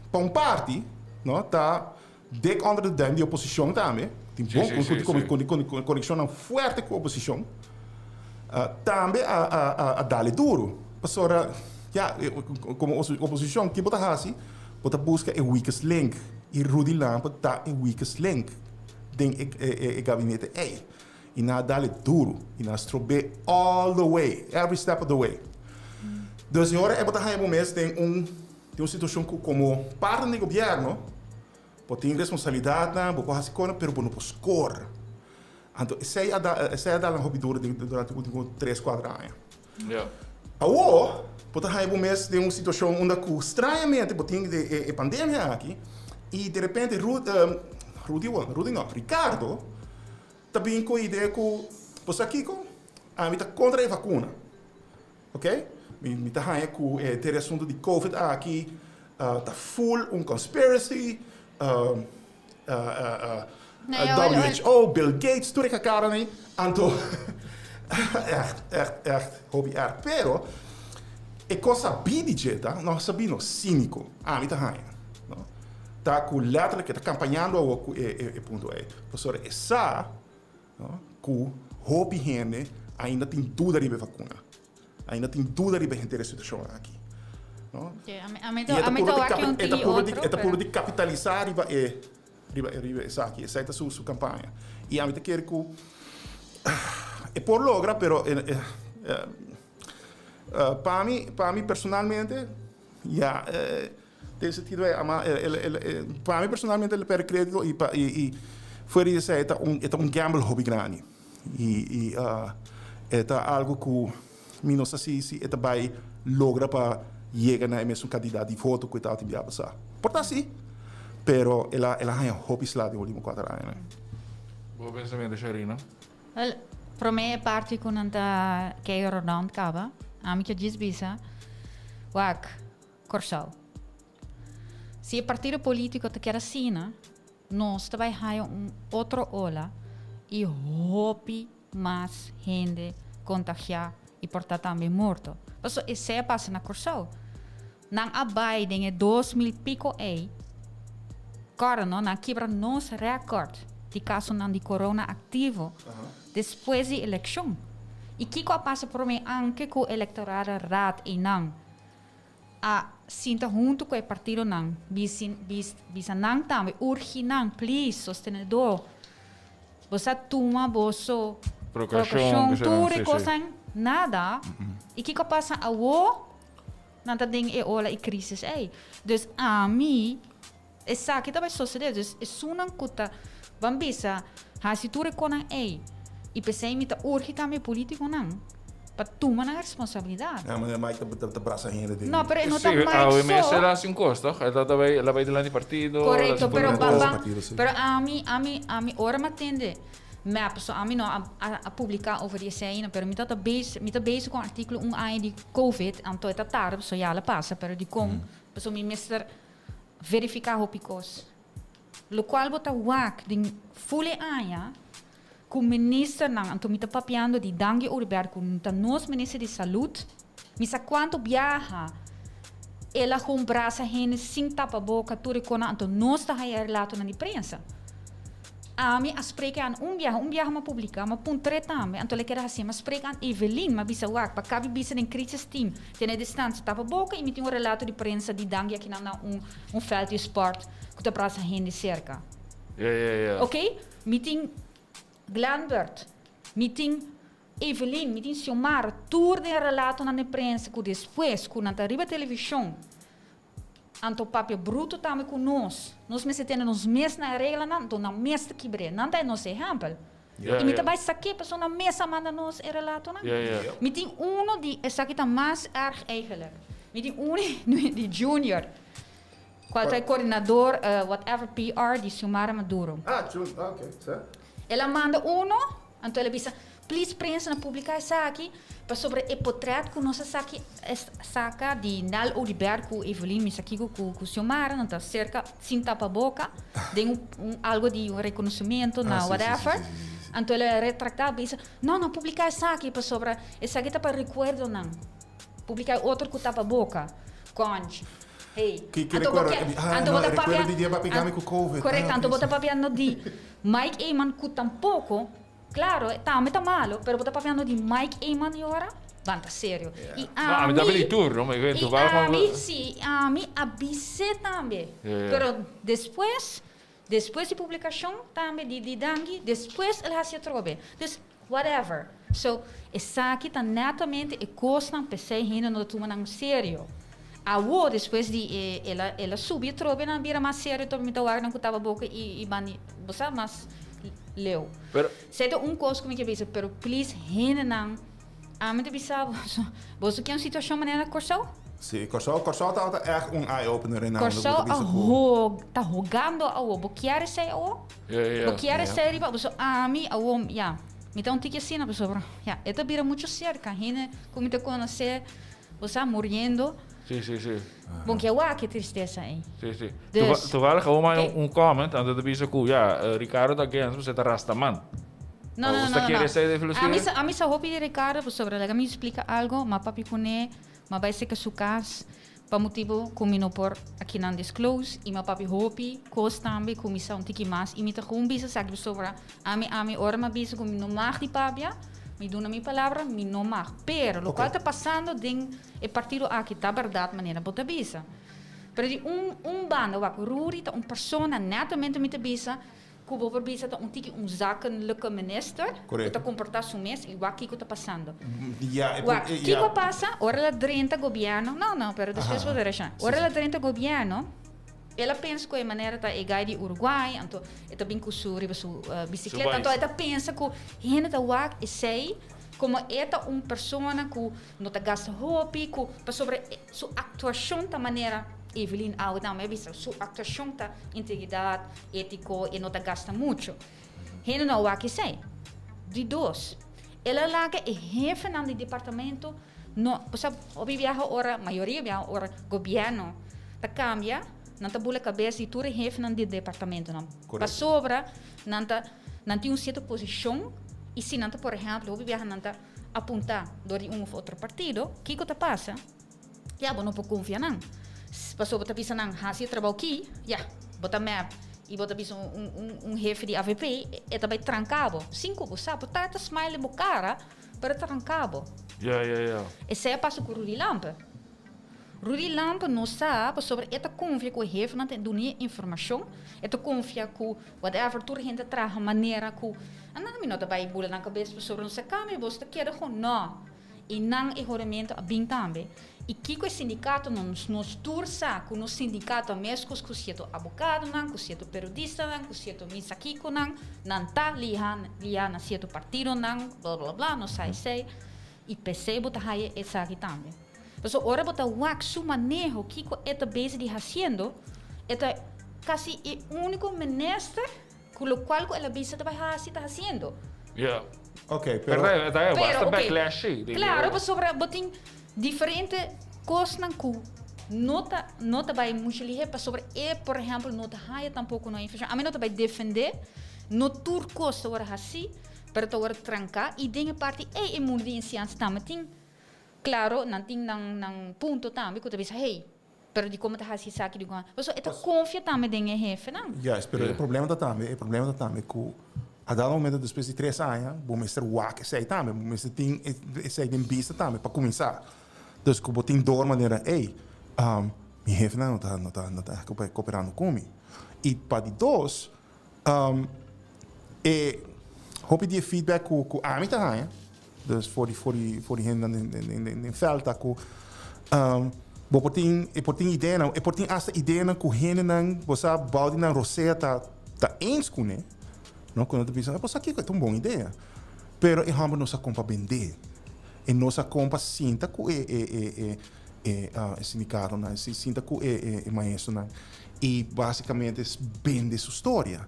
[SPEAKER 2] pa un parti, no, ta Dik onder de duim di oposicion tambe, tin bon conexionnan fuerte cu oposicion, tambe a dale duro. Pasobra, ya, como oposicion, ki bo ta haci? Bo ta busca e weakest link y Rudy Lampe ta e weakest link den e gabinete ey. Y nan a dale duro y nan a strob'é all the way, every step of the way. Dus e ora ey bo ta haña bo mes den un Den un situashon ku komo partner di gobièrnu bo tin responsabilidatnan, bo por hasi kosnan pero bo no por skor. Anto esei a da esei a dal nan hopi duro den durante ultimo tres kuater aña. Awor bo ta haña bo mes den un situashon unda ku strañamente bo tin e e pandemia aki i derepente Ru Rudy Rudy no Ricardo ta bin ku e idea ku bo sa kiko ami ta kontra e vakuna. Ok, mi ta haña ku e ter e asuntu di covid aki ta full un conspiracy, WHO, Bill Gates, tur e kakara ei, anto echt, echt, echt hopi erg. Pero e kos sabí di dje ta, no sabí no, síniko, ami ta haña, no, ta ku letterlijk e ta kampañando awor ku e punto ei, pasobra e sa Ku hopi hende ainda tin duda riba e vakuna, ainda tin duda riba henter e situashon aki. I e ta purba di kapitalisá riba e riba esaki, esei ta su kampaña. I ami ta kere ku e por logra, pero pa mi, pa mi personalmente, ya. Den sentido e ama el el el pa mi personalmente el perde credito y pa y y fuera di esey e ta un e ta un gamble hopi grandi y y e ta algo cu mi no sa si si e ta bay logra pa yega na e mesun cantidad di voto cu e tabatin bia pasa. Por ta si, pero el a el a haña hopi sla den ultimo cuater añanan.
[SPEAKER 1] Bo pensamiento Sharina?
[SPEAKER 3] Wel, prome e parti cu nan ta kei rond caba, ami ke djis bisa, wak, Kòrsou. Si e partido polítiko ta keda asina, nos ta bai haña un otro ola i hopi mas hende kontagiá i por ta tambe morto. Pasobra esei a pasa na Kòrsou. Nan a bai den e 2000 piko ei, kòrda no, nan a kibra nos rèkòrt di kasonan di korona aktivo despues di elekshon. I kiko a pasa promé anke ku Elektorale Raad einan? A sinta huntu ku e partidonan, bisa nan tambe, urgi nan, please, sostenedó, bo sa tuma boso prekoushon, tur e kosnan, nada. I kiko a pasa awo? Nan ta den e ola i krisis ei. Dus ami, Esaki ta bai sosodé. Dus esunnan ku ta ban bisa hasi tur e konan ei i p'esei mi ta urgi tambe e polítikonan pa tuma nan responsabilidat.
[SPEAKER 2] Ja, meneer Mike ta brasa hende den.
[SPEAKER 3] No, pero e no ta Mike so. Awe
[SPEAKER 1] mes el a hasi un kos, toch? El ta bai, el a bai dilanti partido.
[SPEAKER 3] Korekto, pero ban ban, pero ami, ami, ami ora mi a tende mep, so ami no a a publiká over di esei ainda, pero mi ta bezig, mi ta bezig ku un artíkulo un aña di covid, anto e ta tarde pasobra ya al a pasa, pero dikon? Pasobra mi mester Verifica hopi cos. Locual bo ta wak den full e aña cu ministernan, anto mi ta papiando di Dangui Oduber cu ta nos minister di salud, mi sa cuanto biaha. El a gewoon brasa hende sin tapa boca tur e cona, anto nos ta haya relatonan di prensa. Ami a spreek aan un biaha, un biaha m'a publica, m'a puntr'é tambe, anto el a keda hacié, m'a spreek aan Evelyn, m'a bisa wak, pa cabi bisa den crisis team, tene distancia, tapa boca y mi tin un relato di prensa di Dangui akinan na un un veld di sport cu ta brasa hende cerca.
[SPEAKER 1] Ja, ja, ja.
[SPEAKER 3] Ok, mi tin Glenbert, mi tin Evelyn, mi tin Xiomara, tur den relatonan den prensa cu despues cu nan ta riba television, anto papia bruto tambe cu nos. Nos mester tene nos mes na e reglanan, anto nan mes ta kibr'é. Nan ta e nos ehempel.
[SPEAKER 1] Ja,
[SPEAKER 3] Y mi ta
[SPEAKER 1] ja.
[SPEAKER 3] bay sak'é pasobra nan mes a manda nos e relatonan.
[SPEAKER 1] Ja, ja.
[SPEAKER 3] Mi tin uno di, esaki ta mas erg eigenlijk. Mi tin uno di Junior, cual ta e coordinador, whatever PR di Xiomara Maduro.
[SPEAKER 2] Ah, Jun, ah, ok, sa.
[SPEAKER 3] El a manda uno, anto el a bisa, Please prensa no publica esaki, pasobra e potret cu nos a saki saca di Nel Oduber cu Evelyn Misakico cu cu Xiomara nan ta cerca sin tapa boca den un un algo di un reconocimento na
[SPEAKER 2] Ah, sí, sí, sí,
[SPEAKER 3] whatever.
[SPEAKER 2] sí, sí, sí, sí.
[SPEAKER 3] Anto el a retracta bisa, no, no publica esaki pasobra esaki ta pa recuerdonan. Publica e otro cu tapa boca. Conch. Hey.
[SPEAKER 2] Ki ki
[SPEAKER 3] Anto bo
[SPEAKER 2] recuerdo?
[SPEAKER 3] ke
[SPEAKER 2] Ah,
[SPEAKER 3] anto
[SPEAKER 2] no,
[SPEAKER 3] bo ta
[SPEAKER 2] e
[SPEAKER 3] papia
[SPEAKER 2] recuerdo di dia papi gami cu covid.
[SPEAKER 3] Correcto,
[SPEAKER 2] Ah,
[SPEAKER 3] anto
[SPEAKER 2] ok,
[SPEAKER 3] bo ta
[SPEAKER 2] sí.
[SPEAKER 3] papiando di Mike Eman cu tampoco. Claro, e tambe ta malo, pero bo ta papiando di Mike Eman y ora? Ban ta serio. Y
[SPEAKER 1] No, ami ta
[SPEAKER 3] ami,
[SPEAKER 1] peli tur, no? Mi
[SPEAKER 3] y
[SPEAKER 1] toevallig maar-
[SPEAKER 3] ami, si, ami a bis'é tambe.
[SPEAKER 1] Ja, ja.
[SPEAKER 3] Pero despues, despues di publicacion tambe di di Dangui, despues el haci atrobe. Dus, whatever. So, esaki ta netamente e cosnan p'esey hende no ta tuma nan serio. Awo, despues di e, el a, el a subi atrobe nan a bira mas serio, tobe mi ta wak nan cu taba boca y, y ban di, bo sa, mas leu.
[SPEAKER 1] Pero.
[SPEAKER 3] Esey ta un cos cu mi ke bisa, pero please hendenan, ami ta bisa boso, boso ke un situacion manera na Corsou?
[SPEAKER 2] Sí, Corsou, Corsou tabata echt un eye opener en
[SPEAKER 3] Corsou a hog, ta hogando awo, bo kier esey awo?
[SPEAKER 1] Ja, ja.
[SPEAKER 3] Bo kier esey riba, bo ami awo, ya, mi ta un tiki asina pasobra, ya, e ta bira mucho cerca, hende cu mi ta conoce, Bo sa muriendo.
[SPEAKER 1] Sí, sí, sí.
[SPEAKER 3] Bon ke wak e tristesa ei.
[SPEAKER 1] Sí, sí.
[SPEAKER 3] Dus,
[SPEAKER 1] Toevallig gewoon maar
[SPEAKER 3] oké.
[SPEAKER 1] un comment, anto ta bisa ku ja, Ricardo ta against, pasobra ta rastaman.
[SPEAKER 3] No, no,
[SPEAKER 1] Of
[SPEAKER 3] no,
[SPEAKER 1] ta
[SPEAKER 3] no,
[SPEAKER 1] kere
[SPEAKER 3] no.
[SPEAKER 1] esei de filosofia?
[SPEAKER 3] Ami sa, ami sa hopi di Ricardo pasobra laga mi splika algo, ma papia kuné, ma bai seka su kas pa motibu ku mi no por akinan disclose i ma papia hopi kos tambe ku mi sa un tiki mas i mi ta gewoon bisa esaki pasobra ami ami ora mi a bisa ku mi no mag di papia, Mi duna mi palabra, mi no mag. Pero locual ta pasando den e partido aki ta berdad manera bo ta bisa. Pero di un un banda wak Rudy ta un persona netamente mi ta bisa cu bo por bisa ta un tiki un zakelijke minister cu ta comporta su mes y wak kico ta pasando. Wak kico a pasa ora el a drenta gobierno, no no pero despues bo ta reacciona. Ora el a drenta gobierno. El a pensa ku e manera ta e gai di Uruguay, anto e ta bin ku su riba su bisikleta, anto e ta pensa ku hende ta wak esei komo e ta un persona ku no ta gasta hopi, ku pasobra su aktuashon ta manera Evelyn awe tambe a bisa, su aktuashon ta integridat, etiko, e no ta gasta muchu. Hende no a wak esei. Di dos, el a laga e hefenan di departamento No, osea, hopi biaha ora, mayoria biaha ora gobièrnu ta kambia, nan ta bula kabes di tur e hefnan di departamentonan. Pasobra nan ta, nan tin un sierto posishon i si nan ta, por ehèmpel, hopi biaha nan ta apuntá dor di un òf otro partido, kiko ta pasa? Ya, bo no por konfia nan. Pasobra bo ta bisa nan, hasi e trabou aki, ya, bo ta mep i bo ta bisa un, un, un hefe di avp, e ta bai tranka bo. Sin ku bo sa, bo ta ta smile den bo kara, Pero ta ranca bo.
[SPEAKER 1] Ja, ja, ja.
[SPEAKER 3] Esei a pasa cu Rudy Lampe. Rudy Lampe no sa pasobra e ta confia cu e hefenan ta duna e informacion, e ta confia cu whatever tur hende ta traha manera cu annan mi no ta bay bula nan cabes pasobra no sa cambia bos ta keda con no. Y nan e horamento a bin tambe. Y kico e sindicatonan nos tur sa cu nos sindicato a mescos cu cierto abogadonan, cu cierto periodistanan, cu cierto misa kiconan, nan ta liha liha na cierto partidonan, bla bla bla, nos sa esey. Y p'esey bo ta haya esaki tambe. Pasobra ora bo ta wak su maneho kico e ta bezig di haciendo, e ta casi e unico minister Cu locual cu el a bisa ta bay haci, ta haciendo.
[SPEAKER 1] Ja.
[SPEAKER 2] Ok, pero...
[SPEAKER 1] Pero ta
[SPEAKER 3] Pero,
[SPEAKER 1] basta
[SPEAKER 3] ok.
[SPEAKER 1] backlash sí.
[SPEAKER 3] Claro, pasobra bo tin diferente cosnan cu no ta, no ta bay mucho lihe pasobra e, por ehempel, no ta haya tampoco no informacion. Ami no ta bay defende, no tur cos ta worde haci, pero ta worde tranca y den e parti ey e mundo di enseñansa tambe tin, claro, nan tin nan, nan punto tambe cu ta bisa, hey. Pero di kon bo ta hasi esaki, di kon. Pasobra e ta konfia tambe den e hefenan.
[SPEAKER 2] Juist, pero e problema ta tambe, e problema ta tambe ku a dado momento despues di tres aña bo mester wak esei tambe, bo mester tin esei den bista tambe pa kuminsá. Dus ku bo tin dor manera ey, mi hefenan no ta no ta no ta koperando ku mi. I pa di dos, e hopi di e feedback ku ku ami ta haña, Dus for di for di for di hendenan den den den den veld ta ku bo por tin e por tin ideanan e por tin asta ideanan ku hendenan bo sa bou di nan rosea ta ta eens kuné no ku nan ta bisa bo sa kiko e ta un bon idea pero e hòmber no sa kon pa bendé e no sa kon pa sinta ku e e e e e e sindikatonan sinta ku e e e maestronan i basikamente bende su storia.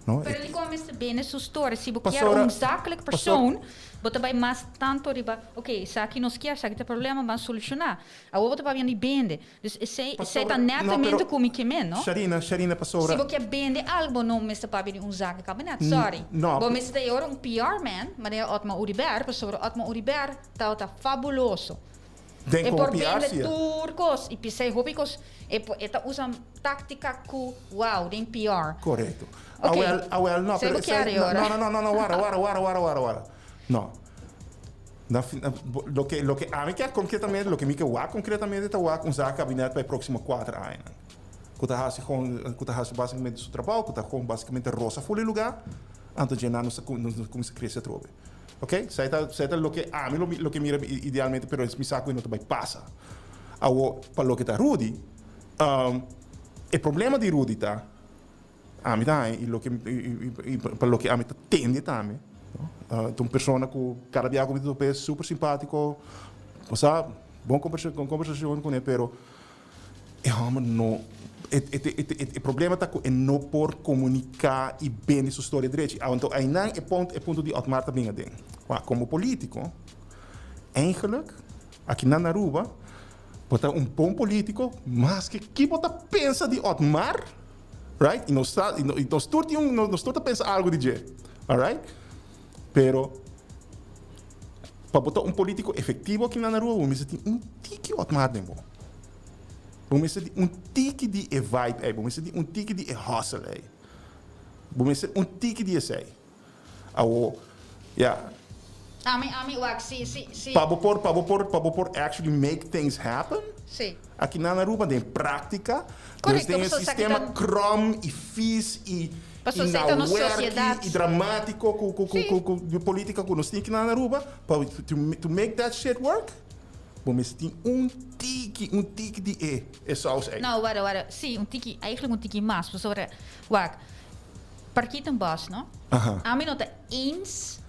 [SPEAKER 2] No,
[SPEAKER 3] Pero dikon mester bende su story? Si bo kier un zakelijk persoon, bo ta bai mas tanto riba, ok, esaki nos kier, esaki ta e problema, ban solushoná. Awor bo ta papia di bende. Dus esei, esei ta netamente ku mi ke men, no?
[SPEAKER 2] Sharina, Sharina, pasobra.
[SPEAKER 3] Si bo kier bende algo, bo no mester papia di un zakelijk kabinet, sorry.
[SPEAKER 2] No.
[SPEAKER 3] Bo mester ta e ora un PR man, manera Otmar Oduber, pasobra Otmar Oduber tabata fabuloso.
[SPEAKER 2] Den
[SPEAKER 3] E
[SPEAKER 2] como
[SPEAKER 3] por
[SPEAKER 2] PR
[SPEAKER 3] bende
[SPEAKER 2] si e.
[SPEAKER 3] tur kos i p'esei hopi kos e por e ta usa taktika ku wow den PR.
[SPEAKER 2] Korekto.
[SPEAKER 3] Ok.
[SPEAKER 2] Awel, awel no,
[SPEAKER 3] Esei
[SPEAKER 2] pero
[SPEAKER 3] bo kier
[SPEAKER 2] esei
[SPEAKER 3] e ora.
[SPEAKER 2] no no no no no wara wara wara wara wara wara. No. Na fin na bo loke loke ami kier konkretamente loke mi ke wak konkretamente ta wak un zak kabinet pa e próksimo kuater añanan. Ku ta hasi gewoon ku ta hasi basikamente su trabou, ku ta gewoon basikamente rosa ful e lugá, anto dje nan nos ta nos ta kuminsá krese atrobe. Ok, esei ta esei ta loke ami lo lo ke mira idealmente pero mi sa ku e no ta bai pasa. Awor pa loke ta Rudy, e problema di Rudy ta, ami ta haña i loke i pa loke ami ta tende tambe, no, ta un persona ku kada bia ku mi ta topa e super simpatiko, bo sa, bon kombersashon kuné pero E hòmber no, e e problema ta ku e no por komuniká i bende su storia drechi. Anto einan e pont e punto di Otmar ta bin aden. Wak, komo polítiko, eigenlik akinan na Aruba bo ta un bon polítiko maske ki bo ta pensa di Otmar, right, i nos sa i nos tur tin un nos tur ta pensa algu di dje, alright, pero pa bo ta un polítiko efektivo akinan na Aruba bo mester tin un tiki Otmar den bo. Bo mester di un tiki di e vibe ei, bo mester di un tiki di e hustle ei. Bo mester un tiki di esei. Awo, ya.
[SPEAKER 3] Ami, ami, wak, si, si, si.
[SPEAKER 2] Pa bo por, pa bo por, pa bo por actually make things happen.
[SPEAKER 3] Si.
[SPEAKER 2] Aki nan Aruba den práctica.
[SPEAKER 3] Correcto,
[SPEAKER 2] Dus den e
[SPEAKER 3] pasobra esaki
[SPEAKER 2] sistema
[SPEAKER 3] ta.
[SPEAKER 2] krom i vies i,
[SPEAKER 3] Pasobra
[SPEAKER 2] i
[SPEAKER 3] esei ta nos
[SPEAKER 2] nawerki
[SPEAKER 3] sociedad.
[SPEAKER 2] i dramático ku, ku, ku,
[SPEAKER 3] Si.
[SPEAKER 2] ku, ku di política ku nos tin aki nan Aruba, pa to, to make that shit work. Bo mester tin un tiki, un tiki di e e saus ei.
[SPEAKER 3] No, wara, wara. Sí, un tiki, eigenlijk un tiki mas, pasobra, wak, Parkietenbos, no?
[SPEAKER 2] Aha.
[SPEAKER 3] Ami no ta eens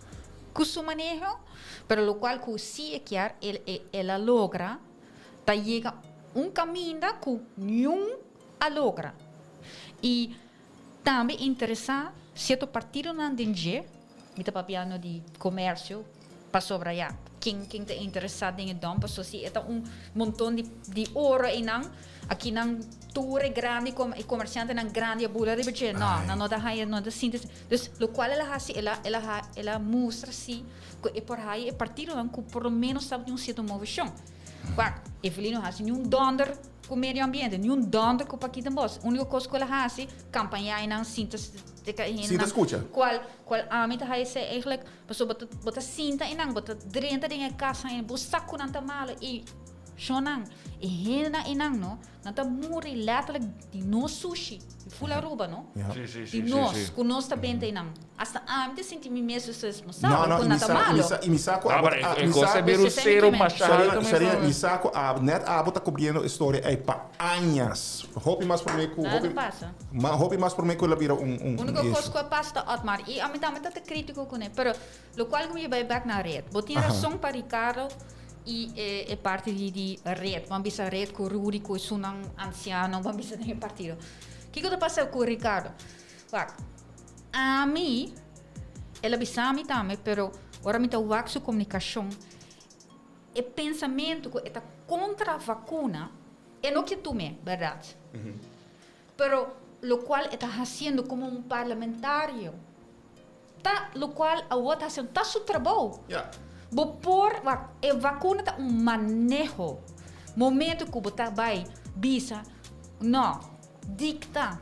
[SPEAKER 3] ku su maneho, pero lokual ku sí e kier, el e el a logra ta yega un kaminda ku niun a logra. I tambe interesá sierto partidonan den dje, mi ta papiando di komersio, Pasobra ya, ken ken ta interesá den e dòm? Pasobra si e ta un monton di di oro einan, akinan tur e grandi kom e komersiantenan grandi a bula riba dje. No, nan no ta haya, no ta sinti. Dus lokual el a hasi, el a el a el a mustra si ku e por haya e partidonan ku por lo ménos tabatin un sierto moveshon. Wak, Evelyn no hasi niun dònder ku medio ambiente, niun dònder ku Paquita Bos. Úniko kos ku el a hasi, kampañá einan sinta teka e
[SPEAKER 2] Sinta
[SPEAKER 3] hendenan
[SPEAKER 2] skucha.
[SPEAKER 3] kual kual ami ta haya esei eigenlijk Pasobra bo ta, bo ta sinta einan, bo ta drenta den e kasnan einan, bo sa ku nan ta malo i shonnan, e hendenan einan no, nan ta muri letterlijk di nos sushi, di ful Aruba no,
[SPEAKER 2] Ja.
[SPEAKER 1] Sí, sí, sí,
[SPEAKER 3] di
[SPEAKER 1] sí,
[SPEAKER 3] nos,
[SPEAKER 1] sí.
[SPEAKER 3] ku nos ta benta einan. Asta ami ta sinti mi mes responsabel
[SPEAKER 2] No, no,
[SPEAKER 3] ku
[SPEAKER 2] i mi
[SPEAKER 3] nan ta
[SPEAKER 2] sa, i mi
[SPEAKER 3] malo.
[SPEAKER 2] sa, i mi sa ku
[SPEAKER 1] No,
[SPEAKER 2] abo,
[SPEAKER 1] pero
[SPEAKER 2] a,
[SPEAKER 1] e
[SPEAKER 2] mi
[SPEAKER 1] kos
[SPEAKER 2] sa,
[SPEAKER 1] e biru
[SPEAKER 3] Pues esei mi
[SPEAKER 1] sero
[SPEAKER 3] ke men.
[SPEAKER 1] masha
[SPEAKER 2] Sharina,
[SPEAKER 1] alto mes
[SPEAKER 2] Sharina,
[SPEAKER 1] no.
[SPEAKER 2] mi sa ku abo, net abo ta kubriendo e storia ei pa añas. Hopi mas promé ku,
[SPEAKER 3] Nada
[SPEAKER 2] hopi,
[SPEAKER 3] pasa.
[SPEAKER 2] ma hopi mas promé ku el a bira un, un, un
[SPEAKER 3] Úniko kos
[SPEAKER 2] issue.
[SPEAKER 3] ku a pasa ta Otmar i ami tambe ta ta krítiko kuné, pero lokual ku mi bai bèk na ret. Bo tin
[SPEAKER 2] Aha.
[SPEAKER 3] rason pa Ricardo i e e parti di di ret. Ban bisa ret ku Rudy ku esunnan ansiano ban bisa den e partido. Kiko ta pasa ku Ricardo? Wak, ami, el a bisa mi tambe, pero ora mi ta wak su komunikashon, e pensamentu ku e ta kontra vakuna, E no ke tum'é, bèrdat? Pero lokual e ta hasiendo komo un parlamentario ta lokual awor ta hasiendo, ta su trabou. Bo por, wak, e vakuna ta un maneho. Momento ku bo ta bai bisa no, dicta.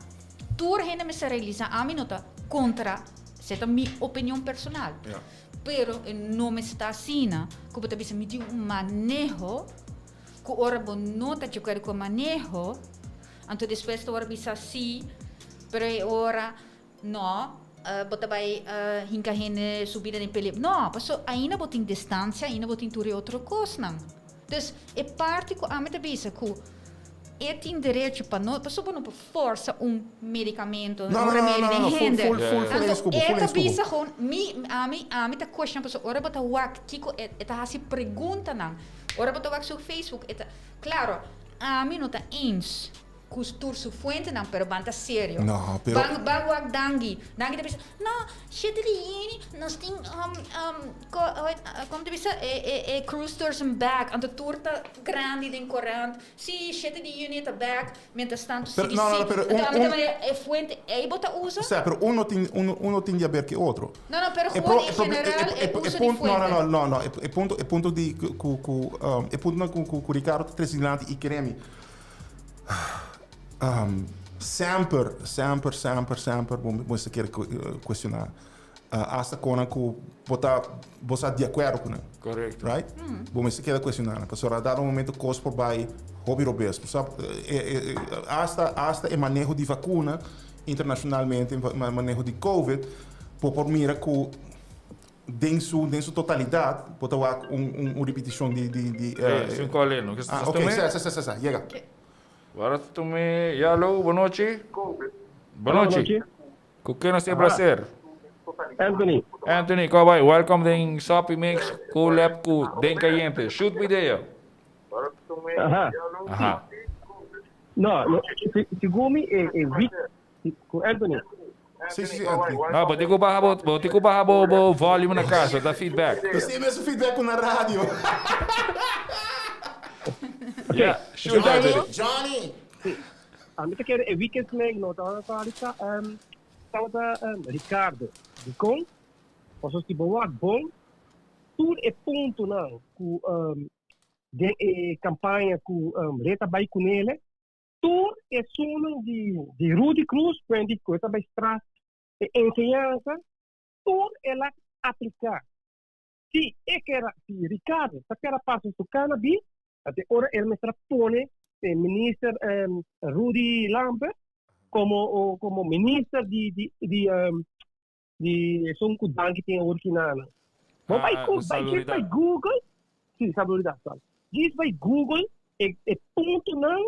[SPEAKER 3] Tur hende mester realisa ami no ta contra, esey ta mi opinion personal. Pero e no mester ta asina cu bo ta bisa mi tin un maneho cu ora bo no ta djacuerdo cu e maneho, anto despues ta ora bisa si, pero e ora no, bo ta bay hinca hende su bida den peligro. No, paso ainda bo tin distancia, ainda bo tin tur e otro cosnan. Dus e parti cu ami ta bisa cu e tin derecho pa no, paso bo no por forsa un medicamento,
[SPEAKER 2] No,
[SPEAKER 3] un
[SPEAKER 2] no, no,
[SPEAKER 3] remedio
[SPEAKER 2] no,
[SPEAKER 3] den
[SPEAKER 2] no, full,
[SPEAKER 3] hende.
[SPEAKER 2] full, full, full
[SPEAKER 3] Anto
[SPEAKER 2] escubo,
[SPEAKER 3] e
[SPEAKER 2] full
[SPEAKER 3] ta
[SPEAKER 2] escubo.
[SPEAKER 3] bisa gewoon, mi, ami, ami ta cuestiona paso ora bo ta wak kico e, e ta haci preguntanan. Ora bo ta wak su Facebook, e ta, claro, ami no ta eens cu tur su fuentenan, pero ban ta serio.
[SPEAKER 2] No, pero.
[SPEAKER 3] Ban, ban wak Dangui. Dangui ta bisa, no, shete di yini, nos tin, um, um, co, hoe heet, como ta bisa, e, e, e cruise tourism back, anto tur ta grandi den corant. Si, shete di juni ta back, mientras tanto
[SPEAKER 2] Pero,
[SPEAKER 3] CDC.
[SPEAKER 2] no, no, pero
[SPEAKER 3] Anto
[SPEAKER 2] un,
[SPEAKER 3] ami ta
[SPEAKER 2] un,
[SPEAKER 3] manera e fuente ey bo ta usa?
[SPEAKER 2] Sa, pero un no tin, un, un no tin di haber cu otro.
[SPEAKER 3] No, no, pero
[SPEAKER 2] E
[SPEAKER 3] gewoon
[SPEAKER 2] pro,
[SPEAKER 3] in
[SPEAKER 2] e proble- e,
[SPEAKER 3] general
[SPEAKER 2] e,
[SPEAKER 3] e
[SPEAKER 2] e, e
[SPEAKER 3] uso di
[SPEAKER 2] punto, no, no,
[SPEAKER 3] fuente.
[SPEAKER 2] no, no, no, e, e punto, e punto di cu, cu, cu, um, e puntonan cu, cu, cu Ricardo ta trece dilanti y kere mi, um, semper, semper, semper, semper bo mester kere cuestiona. Hasta konan ku bo ta bo sa di akuerdo ku nan.
[SPEAKER 1] Korekto.
[SPEAKER 2] Right? Bo mester keda kuestioná nan. Pasobra a dado momento kos por bai hopi robes. Bo sa hasta hasta e maneho di vakuna internashonalmente, maneho di covid, bo por mira ku den su den su totalidat bo ta wak un un ripitishon di di di.
[SPEAKER 1] Ey, sin kòleno. Ke
[SPEAKER 2] Ah, oké, sa sa sa sa, yega.
[SPEAKER 1] Wara ta tuma Yalo, bonochi. Bonochi. Ku ken nos tin e placer?
[SPEAKER 5] Anthony.
[SPEAKER 1] Anthony, ko bai? Welcome den Soppy Mix collab ku Den Cayente. Shoot video.
[SPEAKER 5] Aha.
[SPEAKER 1] Aha.
[SPEAKER 5] No, no, si, segun mi e, e week ku Anthony.
[SPEAKER 2] Sí, sí, sí, Anthony.
[SPEAKER 1] No, bo tin ku baha bo, bo tin ku baha bo, bo volume na casa, ta feedback.
[SPEAKER 2] Nos tin e mesun feedback ku na radio.
[SPEAKER 1] Yeah, shoot Anthony.
[SPEAKER 2] Johnny!
[SPEAKER 5] Ami ta kere e weekend smek no tabata Rika, tabata Ricardo. Dikon? Pasobra si bo wak bon, tur e puntonan ku den e kampaña ku Reta bai kunele, tur esunnan di di Rudy Cruz, Wendy ku e ta bai stras e enseñansa, tur el a apliká. Si e kera, si Ricardo ta kera pasa su cannabis, ate ora el mester a pone e minister Rudy Lampe como como minister di di di di esun cu danki tin awor kinana. Bo bai
[SPEAKER 1] Ah,
[SPEAKER 5] cu bai djis bai
[SPEAKER 1] salubridad.
[SPEAKER 5] Google, si salubridad sorry. Djis bai Google e e puntonan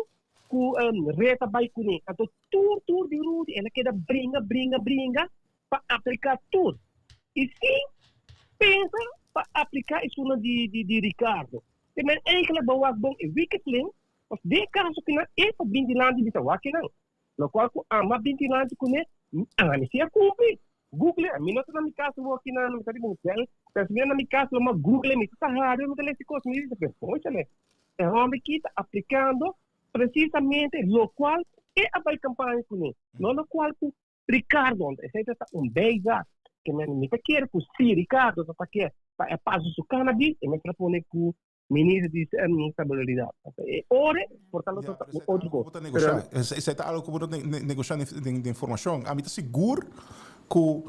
[SPEAKER 5] cu Reta bai cune. Anto tur tur di Rudy el a keda bringa bringa bringa pa apliká tur i sin pensa pa apliká esunnan di di Ricardo. Te men eigenlijk bo wak bon e wikkeling of den kaso ku nan e ta bin dilanti bisa wak kinan. Lokual ku ama bin dilanti kuné ami si a kumpli. Google ami no ta na mi kas wak kinan mi ta riba hotel pero si mi ta na mi kas lo mi a google mi ta hari mi ta lesa e kos mi bisa pero kónchale e hòmber aki ta aplikando presisamente lokual e a bai kampaña kuné no lokual ku Ricardo, esei ta un bijzaak. Ke men mi ta kere ku si Ricardo ta ta ke pa e pasa su cannabis, e mester a pone ku minister di salubridad. E ore por ta lo
[SPEAKER 2] Ja,
[SPEAKER 5] ta
[SPEAKER 2] pero esei ta
[SPEAKER 5] otro
[SPEAKER 2] algo ku
[SPEAKER 5] kos.
[SPEAKER 2] bo ta
[SPEAKER 5] Pero
[SPEAKER 2] negoshá. Esei ta algo ku bo ta negoshá den formashon. Ami ta sigur ku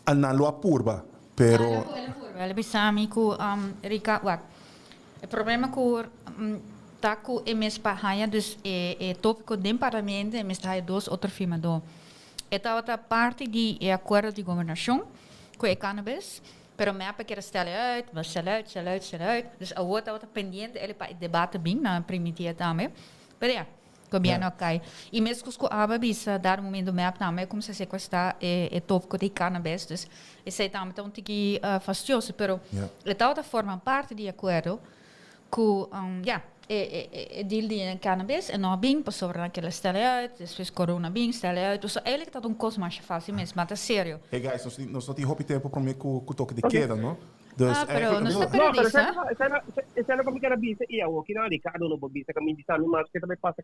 [SPEAKER 2] nan lo a purba, pero.
[SPEAKER 3] El a purba. El a bisa mi ku Rica, wak, e problema ku ta ku e mes pa haña dus e e tópiko den parlamento e mes ta haña dos otro firmadó. E tabata parti di e akuerdo di gobernashon ku e cannabis, pero mep a kere stel e uit, bo stel uit, stel uit, stel uit. Dus awor tabata pendiente el pa e debate bin, nan a primitié tambe. Pero ya, gobierno a kai. I meskos ku aba bisa dado momento mep tambe a kumsa sekuestrá e e tópiko di cannabis, dus esei tambe ta un tiki fastioso, pero e tabata forma parti di e akuerdo. Ku ya, e e deal di e cannabis e no a bin pasobra nan kila stel e uit, despues corona bin stel e uit, so eigenlijk ta un kos masha facil mes, ma ta serio.
[SPEAKER 2] Hey guys, nos nos no tin hopi tempo prome ku ku toke di keda, no? Dus
[SPEAKER 3] Ah, pero
[SPEAKER 2] eigenlijk
[SPEAKER 3] nos ta
[SPEAKER 5] No, pero
[SPEAKER 3] periodista.
[SPEAKER 5] esei no ku mi ker a bisa i awor kina Ricardo no por bisa ku mi bisa mi mas ke ta bai pasa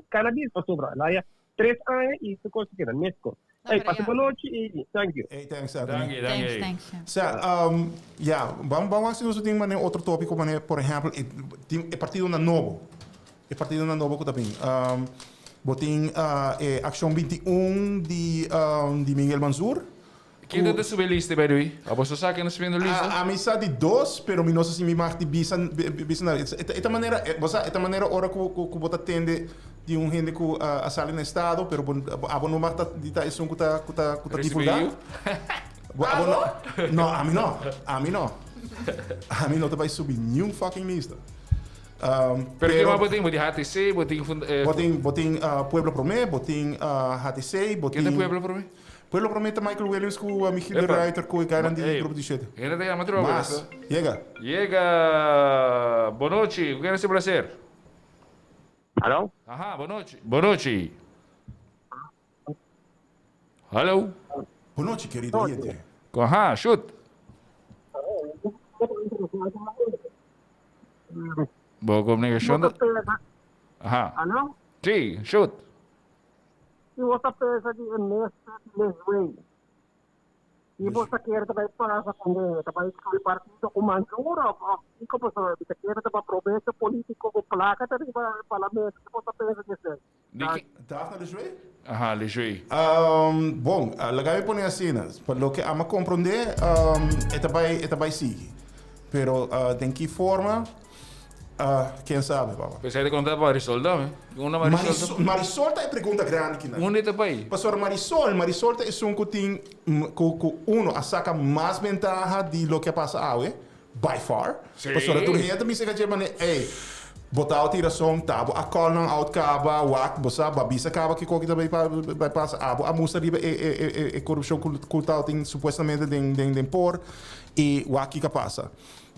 [SPEAKER 5] cannabis pasobra el haya Tres aña y su cos keda mesco.
[SPEAKER 3] No,
[SPEAKER 5] Ey,
[SPEAKER 3] pero
[SPEAKER 5] pasa
[SPEAKER 3] ya.
[SPEAKER 5] bon nochi y thank you.
[SPEAKER 2] Ey, thanks, Anthony.
[SPEAKER 1] Danki,
[SPEAKER 3] Thanks,
[SPEAKER 1] danki.
[SPEAKER 3] thanks. Ja.
[SPEAKER 2] Sa, um, ya, ban ban wak si nos tin mane otro tópiko mane, por ehèmpel, e tin e partidonan nobo. E partidonan nobo ku ta bin. Bo tin e Akshon 21 di di Miguel Mansur.
[SPEAKER 1] Ken ta subi e lista by the way? Abo sa sa ken ta subiendo lista?
[SPEAKER 2] Ami sa di dos, pero mi no sa si mi mag di bisa bisa na. E ta manera, bo sa, e ta manera ora ku ku bo ta tende di un hende ku a sali na estado, pero bo abo no mag ta di ta esun ku ta ku ta ku ta divulga. Bo abo no, no, ami no, ami no. Ami no ta bai subi niun fucking lista.
[SPEAKER 1] Pero ke mas bo tin? Bo tin HTC, bo tin funda.
[SPEAKER 2] Bo tin, bo tin Pueblo Promé, bo tin HTC, bo tin.
[SPEAKER 1] Ken ta Pueblo Promé?
[SPEAKER 2] Pueblo Promé ta Michael Williams ku Michiel de Ruyter ku e gainan di Grupo di Shete.
[SPEAKER 1] Hende ta yama trobe.
[SPEAKER 2] Mas, yega.
[SPEAKER 1] Yega. Bonochi, ku ken nos tin placer?
[SPEAKER 4] Alo?
[SPEAKER 1] Aha, bonochi. Bonochi. Hallo.
[SPEAKER 2] Bonochi kerido oyente.
[SPEAKER 1] Aha, shoot. Bo comunicacion ta. Aha.
[SPEAKER 4] Alo?
[SPEAKER 1] Si, shoot.
[SPEAKER 4] Si bo ta pensa di e mes Leswey, i bo ta kere ta bai pasa ku ta bai skri partido ku Manduro of kiko pasobra mi ta kere ta pa probecho politico ku plaka ta riba parlamento, ki bo ta pensa di esei?
[SPEAKER 1] Di ki?
[SPEAKER 2] Daphne Lejué?
[SPEAKER 1] Aha, Lejué.
[SPEAKER 2] Bon, laga mi pone asina, pa loke ami a komprondé, e ta bai, e ta bai sigui. Pero den ki forma, ken sabe, papa.
[SPEAKER 1] Pues ei ta konta pa Marisol tambe. Unda Marisol ta?
[SPEAKER 2] Marisol ta e pregunta grandi kinan.
[SPEAKER 1] Unda e ta bai?
[SPEAKER 2] Pasobra Marisol, Marisol ta esun ku tin, ku, ku uno a saka mas bentaha di loke a pasa awe. By far.
[SPEAKER 1] Sí.
[SPEAKER 2] Pasobra tur hende ta bisa ka dje mane, ey, bo ta tin rason, ta bo a call nan out caba, wak, bo sa, bo a bisa caba kiko ki ta bay bay pasa, abo a mustra riba e e e e corupcion cu cu ta tin supuestamente den den den por, y wak kiko a pasa.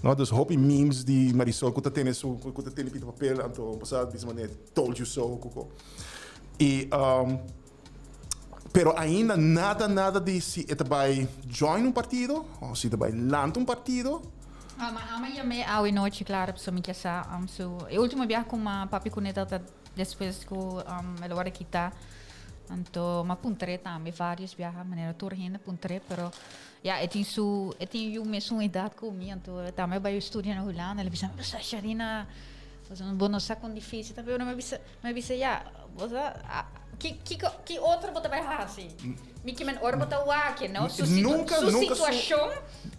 [SPEAKER 2] No, dus hopi memes di Marisol cu ta tene su cu ta tene pita papel, anto bo sa bisa mane told you so, cuco. Y Pero ainda nada nada di si e ta bai join un partido o si ta bai lanta un partido.
[SPEAKER 3] Ama ama yam'é awe nochi claro pasobra mi ke sa su e ultimo biaha ku m'a papia kuné tabata despues ku el a wòrdu kita anto m'a puntr'é tambe varios biaha manera tur hende a puntr'é pero ya e tin su e tin yu mesun edat ku mi anto e tambe a bai studia na Hulanda el a bisa mi sa Sharina bo no sa kon dificil ta pero mi a bisa Mi a bisa, ya, bo sa, ki, kiko, ki otro bo ta bai hasi? Mi ke men ora bo ta wak, no? Su, situ,
[SPEAKER 2] Nunca,
[SPEAKER 3] su
[SPEAKER 2] nunca su-
[SPEAKER 3] situashon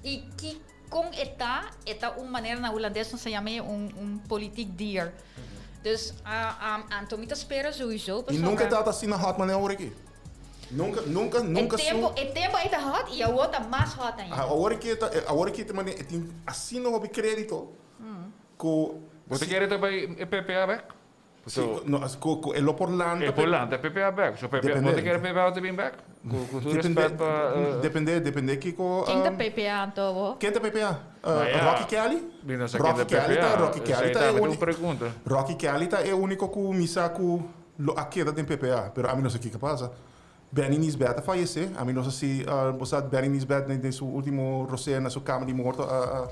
[SPEAKER 3] i ki, kon e ta, e ta un manera na hulandes nos ta yama e un, un politiek dier. Dus, anto mi ta spera souiso
[SPEAKER 2] I
[SPEAKER 3] pasobra.
[SPEAKER 2] nunca e tabata asina hot manera awor aki. Nunca, nunca,
[SPEAKER 3] E
[SPEAKER 2] nunca su.
[SPEAKER 3] tempo, e tempo ei ta hot i awor ta mas hot ainda.
[SPEAKER 2] Awor aki e ta, awor aki e ta manera, e tin asina hopi credito ku.
[SPEAKER 1] Bo ta kere ta bai e PPA bek?
[SPEAKER 2] Si, no, as ku ku e lo por lanta.
[SPEAKER 1] E por lanta PPA bek. So PPA,
[SPEAKER 2] Depende.
[SPEAKER 1] bo ta kere PPA ta bin bek? Ku ku tur
[SPEAKER 2] Depende,
[SPEAKER 1] respet pa
[SPEAKER 2] depende, depende kiko.
[SPEAKER 3] Ken ta PPA anto bo?
[SPEAKER 2] Ken ta PPA?
[SPEAKER 1] Nou ja,
[SPEAKER 2] Rocky Kelly?
[SPEAKER 1] Mi no sa ken
[SPEAKER 2] Rocky
[SPEAKER 1] ta
[SPEAKER 2] Kelly ta,
[SPEAKER 1] PPA.
[SPEAKER 2] Rocky Kelly
[SPEAKER 1] Esei
[SPEAKER 2] ta e
[SPEAKER 1] tambe ta un
[SPEAKER 2] uni-
[SPEAKER 1] pregunta.
[SPEAKER 2] Rocky Kelly ta e uniko ku mi sa ku lo a keda den PPA, pero ami no sa kiko a pasa. Benny Nisbet a fayesé. Ami no sa si bo sa Benny Nisbet den su ultimo rosea na su kama di morto a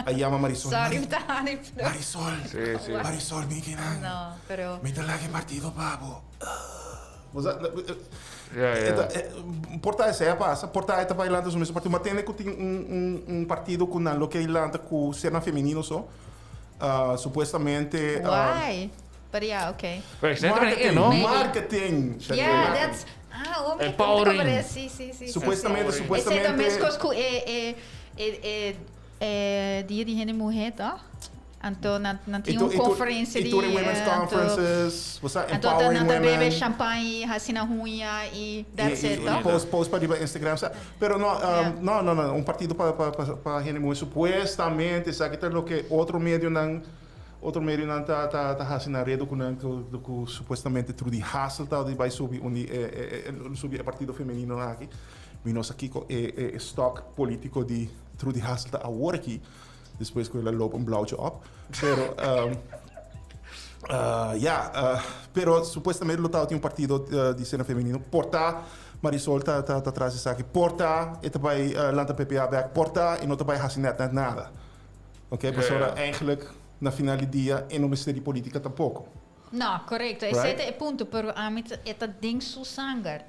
[SPEAKER 2] a yama Marisol.
[SPEAKER 3] Sorry mi ta hani pero.
[SPEAKER 2] Marisol.
[SPEAKER 1] Sí, sí.
[SPEAKER 2] Marisol mi kinan.
[SPEAKER 3] No, pero.
[SPEAKER 2] Mi ta laga e partido pa bo. Bo sa.
[SPEAKER 1] Ja, ja.
[SPEAKER 2] Por ta esei a pasa. Por ta e ta bai lanta su mes partido. Ma tende ku tin un un un partido ku nan lo ke lanta ku sernan femenino so. Supuestamente.
[SPEAKER 3] Why? But yeah, okay.
[SPEAKER 1] Pero ik snap er in, no?
[SPEAKER 2] Marketing.
[SPEAKER 3] Yeah, that's... Ah, oh,
[SPEAKER 1] Empowering.
[SPEAKER 3] Sí, sí, sí.
[SPEAKER 2] Supuestamente, supuestamente.
[SPEAKER 3] Esei ta meskos ku e, e, e, e, e dia di hende muhé, toch? Anto nan, nan tin un conferencia di...
[SPEAKER 2] I tur e women's conferences, bo sa,
[SPEAKER 3] Anto
[SPEAKER 2] empowering
[SPEAKER 3] nan ta
[SPEAKER 2] women.
[SPEAKER 3] bebe champagne i hasi nan huña i that's it, toch?
[SPEAKER 2] I post, post pa riba Instagram, sa. Pero no, no, no, no, un partido pa, pa, pa, pa hende muhé, supuestamente, esaki ta loke otro medionan Otro medionan ta ta ta hasi nan redo ku nan ku ku supuestamente Trudy Hassel ta di bai subi un di e e subi e partido femenino aki. Mi no sa kiko e e stock politico di Trudy Hassel ta awor aki despues ku el a loop un blauwtje op. Pero ya pero supuestamente lo tabatin un partido di sena femenino. Por ta Marisol ta ta ta tras esaki. Por ta e ta bai lanta PPA bek. Por ta e no ta bai hasi net net nada. Ok, pasobra eigenlijk na final di dia e no mester di politica tampoco.
[SPEAKER 3] No, korekto. Esei ta e punto, pero ami ta, e ta den su sanger.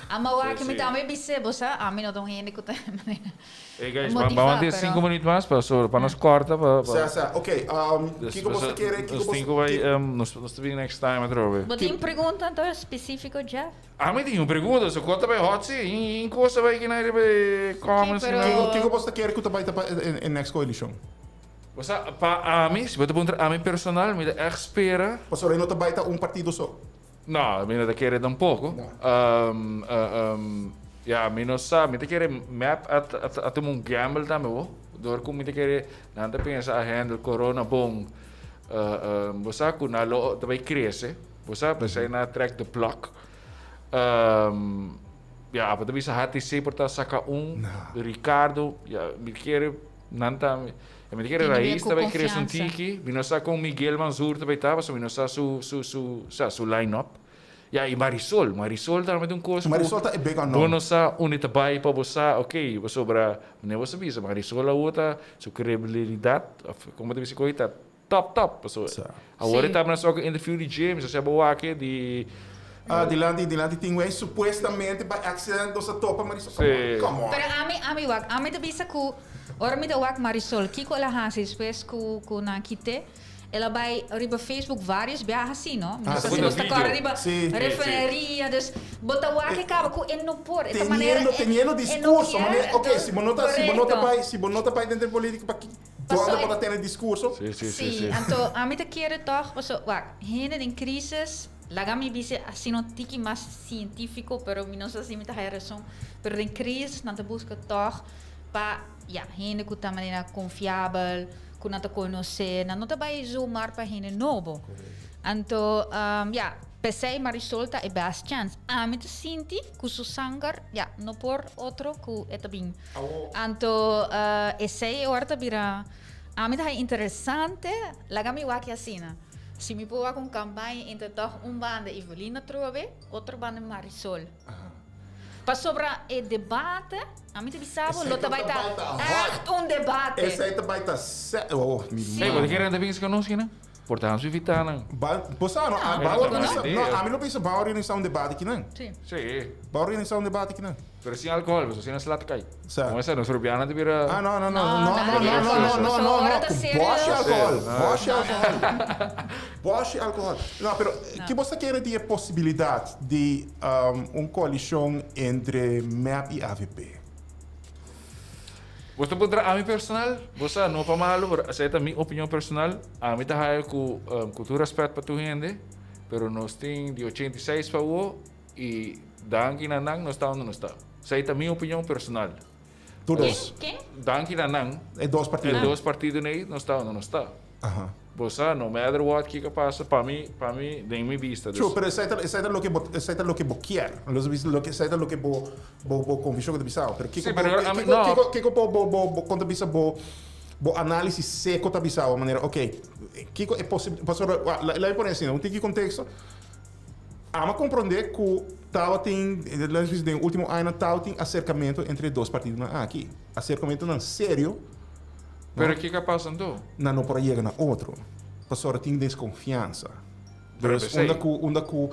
[SPEAKER 3] Ama wak mi tambe bis'é, bo sa, ami no ta un hende ku ta manera
[SPEAKER 1] Hey guys,
[SPEAKER 3] motivá,
[SPEAKER 1] ban tin
[SPEAKER 3] pero.
[SPEAKER 1] sinku minuut mas pa so, pa nos kòrta pa, pa.
[SPEAKER 2] Sa, sa, ok, kiko bos ta kere, kiko
[SPEAKER 1] Nos
[SPEAKER 2] bos
[SPEAKER 1] tin ku bai, nos, nos ta bin next time atrobe.
[SPEAKER 3] Bo tin pregunta anto spesífiko, Jeff?
[SPEAKER 1] Ami tin un pregunta, so kon ta bai hot seat? In kos ta bai kina riba e comments
[SPEAKER 3] Sí, pero-
[SPEAKER 2] Kiko, kiko bos ta kere ku ta bai ta pa e next koalishon?
[SPEAKER 1] Bo sa, pa ami, si bo ta puntra ami personal, mi ta ègt spera.
[SPEAKER 2] Pasobra e no ta bai ta un partido so.
[SPEAKER 1] No, mi no ta kere tampoco. Ya, mi no sa, mi ta kere mep a a tuma un gamble tambe bo. Dor cu mi ta kere nan ta pensa a handle corona bon. Bo sa cu nan lo ta bay crece, bo sa, p'esey nan a trek de plug. Ya, abo ta bisa HTC por ta saca un, Ricardo, ya, mi kere nan ta. E mi ta kere
[SPEAKER 3] Tiene
[SPEAKER 1] Raiz
[SPEAKER 3] ku
[SPEAKER 1] ta bai crece un
[SPEAKER 3] confianza.
[SPEAKER 1] tiki, mi no sa con Miguel Mansur ta bai ta, pasobra mi no sa su su su sa su line up. Ya, y Marisol, Marisol ta realmente un cos ku
[SPEAKER 2] Marisol ta e big
[SPEAKER 1] bo
[SPEAKER 2] unknown.
[SPEAKER 1] no sa unda ta bai pa bo sa, ok, pasobra manera bo sa bisa Marisol awor ta su credibilidad of como ta bisa koe ta top top, pasobra
[SPEAKER 2] Sa.
[SPEAKER 1] awor e
[SPEAKER 3] Sí.
[SPEAKER 1] ta na soke interview di James, osea bo wak e di
[SPEAKER 2] Ah, dilanti, dilanti tin wey supuestamente by accident nos a topa Marisol. Come
[SPEAKER 1] Sí.
[SPEAKER 2] on, come on.
[SPEAKER 3] Pero ami, ami wak, ami ta bisa ku ora mi ta wak Marisol, kiko el a hasi despues ku ku nan kite? El a bai riba Facebook varios biaha asi, no? Mi no
[SPEAKER 2] Ah,
[SPEAKER 3] sa
[SPEAKER 2] sí.
[SPEAKER 3] si bos ta
[SPEAKER 1] Video.
[SPEAKER 3] kòrda riba
[SPEAKER 2] Sí.
[SPEAKER 3] refineria, dus bo ta wak e kaba ku e no por, e ta manera
[SPEAKER 2] Teniendo,
[SPEAKER 3] e
[SPEAKER 2] teniendo
[SPEAKER 3] e no
[SPEAKER 2] discurso,
[SPEAKER 3] kier,
[SPEAKER 2] manera, ok,
[SPEAKER 3] enton,
[SPEAKER 2] si bo no ta, si bo no ta
[SPEAKER 3] korekto.
[SPEAKER 2] bai, si bo no ta bai denter politica, pa ki,
[SPEAKER 3] Paso
[SPEAKER 2] donde
[SPEAKER 3] e
[SPEAKER 2] bo ta tene discurso?
[SPEAKER 1] Sí, sí, sí,
[SPEAKER 3] Sí,
[SPEAKER 1] sí.
[SPEAKER 3] anto ami ta kere tòg, paso wak, hende den crisis, Laga mi bisa asina un tiki mas cientifico, pero mi no sa si mi ta haya razon, pero den crisis nan ta busca toch pa, ya, hende cu ta manera confiabel, cu nan ta conoce, nan no ta bay zomaar pa hende nobo. Anto, ya, p'esey Marisol ta e best chance. Ami ta sinti cu su sanger, ya, no por otro cu e ta bin. Anto, esey e ora ta bira, ami ta haya interesante, laga mi wak asina. Si mi por wak un campaña entre toch un banda Evelina Trobe, otro banda Marisol. Pasobra e debate, ami ta bisa bo, lo ta bai ta echt un debate.
[SPEAKER 2] Esey ta bai ta se, oh mi
[SPEAKER 3] Sí.
[SPEAKER 1] Hey, bo ta kere nan ta bin conoci nan? Por ta hansu invita nan.
[SPEAKER 2] Ba, bo sa no,
[SPEAKER 3] No,
[SPEAKER 2] ba
[SPEAKER 3] bo
[SPEAKER 2] organisa,
[SPEAKER 1] conoce.
[SPEAKER 2] no, ami lo bisa ba organisa un debate kinan.
[SPEAKER 3] Sí.
[SPEAKER 1] Sí.
[SPEAKER 2] Ba organisa un debate kinan.
[SPEAKER 1] Pero sin alcohol, pasobra si no sla ta cay.
[SPEAKER 2] Sa.
[SPEAKER 1] Como esa, nos rubianan ta bira.
[SPEAKER 2] Ah, no, no, no, no,
[SPEAKER 3] No,
[SPEAKER 2] no, no, no, no, no, no,
[SPEAKER 3] Ora
[SPEAKER 2] no,
[SPEAKER 3] ta
[SPEAKER 2] cu
[SPEAKER 3] serio.
[SPEAKER 2] boshi alcohol,
[SPEAKER 1] Sí.
[SPEAKER 2] boshi alcohol, boshi alcohol. No, pero ki bo ta kere di e posibilidad di un coalicion entre mep y avp?
[SPEAKER 1] Bo ta puntra ami personal? Bo sa, no pa malo, pero esei ta mi opinion personal. Ami ta haya cu, cu tur respet pa tur hende, pero nos tin di 86 pa awo, Y danki na nan nos ta unda nos ta. Esei ta mi opinion personal.
[SPEAKER 2] Tur dos.
[SPEAKER 3] Ken? Ken?
[SPEAKER 1] Danki na nan.
[SPEAKER 2] E dos partido.
[SPEAKER 1] E dos partidonan ei nos ta unda nos ta.
[SPEAKER 2] Aha.
[SPEAKER 1] Bo sa, no matter what kiko pasa, pa mi, pa mi, den mi bista. Dus.
[SPEAKER 2] True, pero esei ta, esei ta loke bo, esei ta loke bo kier. Los bisa loke, esei ta loke bo, bo, bo conviccion ku ta bisao. Pero kiko
[SPEAKER 1] Sí,
[SPEAKER 2] bo,
[SPEAKER 1] pero ami,
[SPEAKER 2] kiko,
[SPEAKER 1] no.
[SPEAKER 2] kiko, kiko bo, bo, bo, bo kon ta bisa bo, bo análisis seco ta bisao manera, ok, kiko e posi, pasobra, wa, la mi pone asina, un tiki contexto. Amo a komprondé ku tabatin, laat nos bisa den último añanan tabatin aserkamentu entre e dos partidonan aki. Aserkamentunan serio.
[SPEAKER 1] Pero kiko a pasa anto?
[SPEAKER 2] Nan no por a yega na otro, pasobra tin deskonfiansa.
[SPEAKER 1] Pero
[SPEAKER 2] Dus
[SPEAKER 1] p'esei.
[SPEAKER 2] unda ku unda ku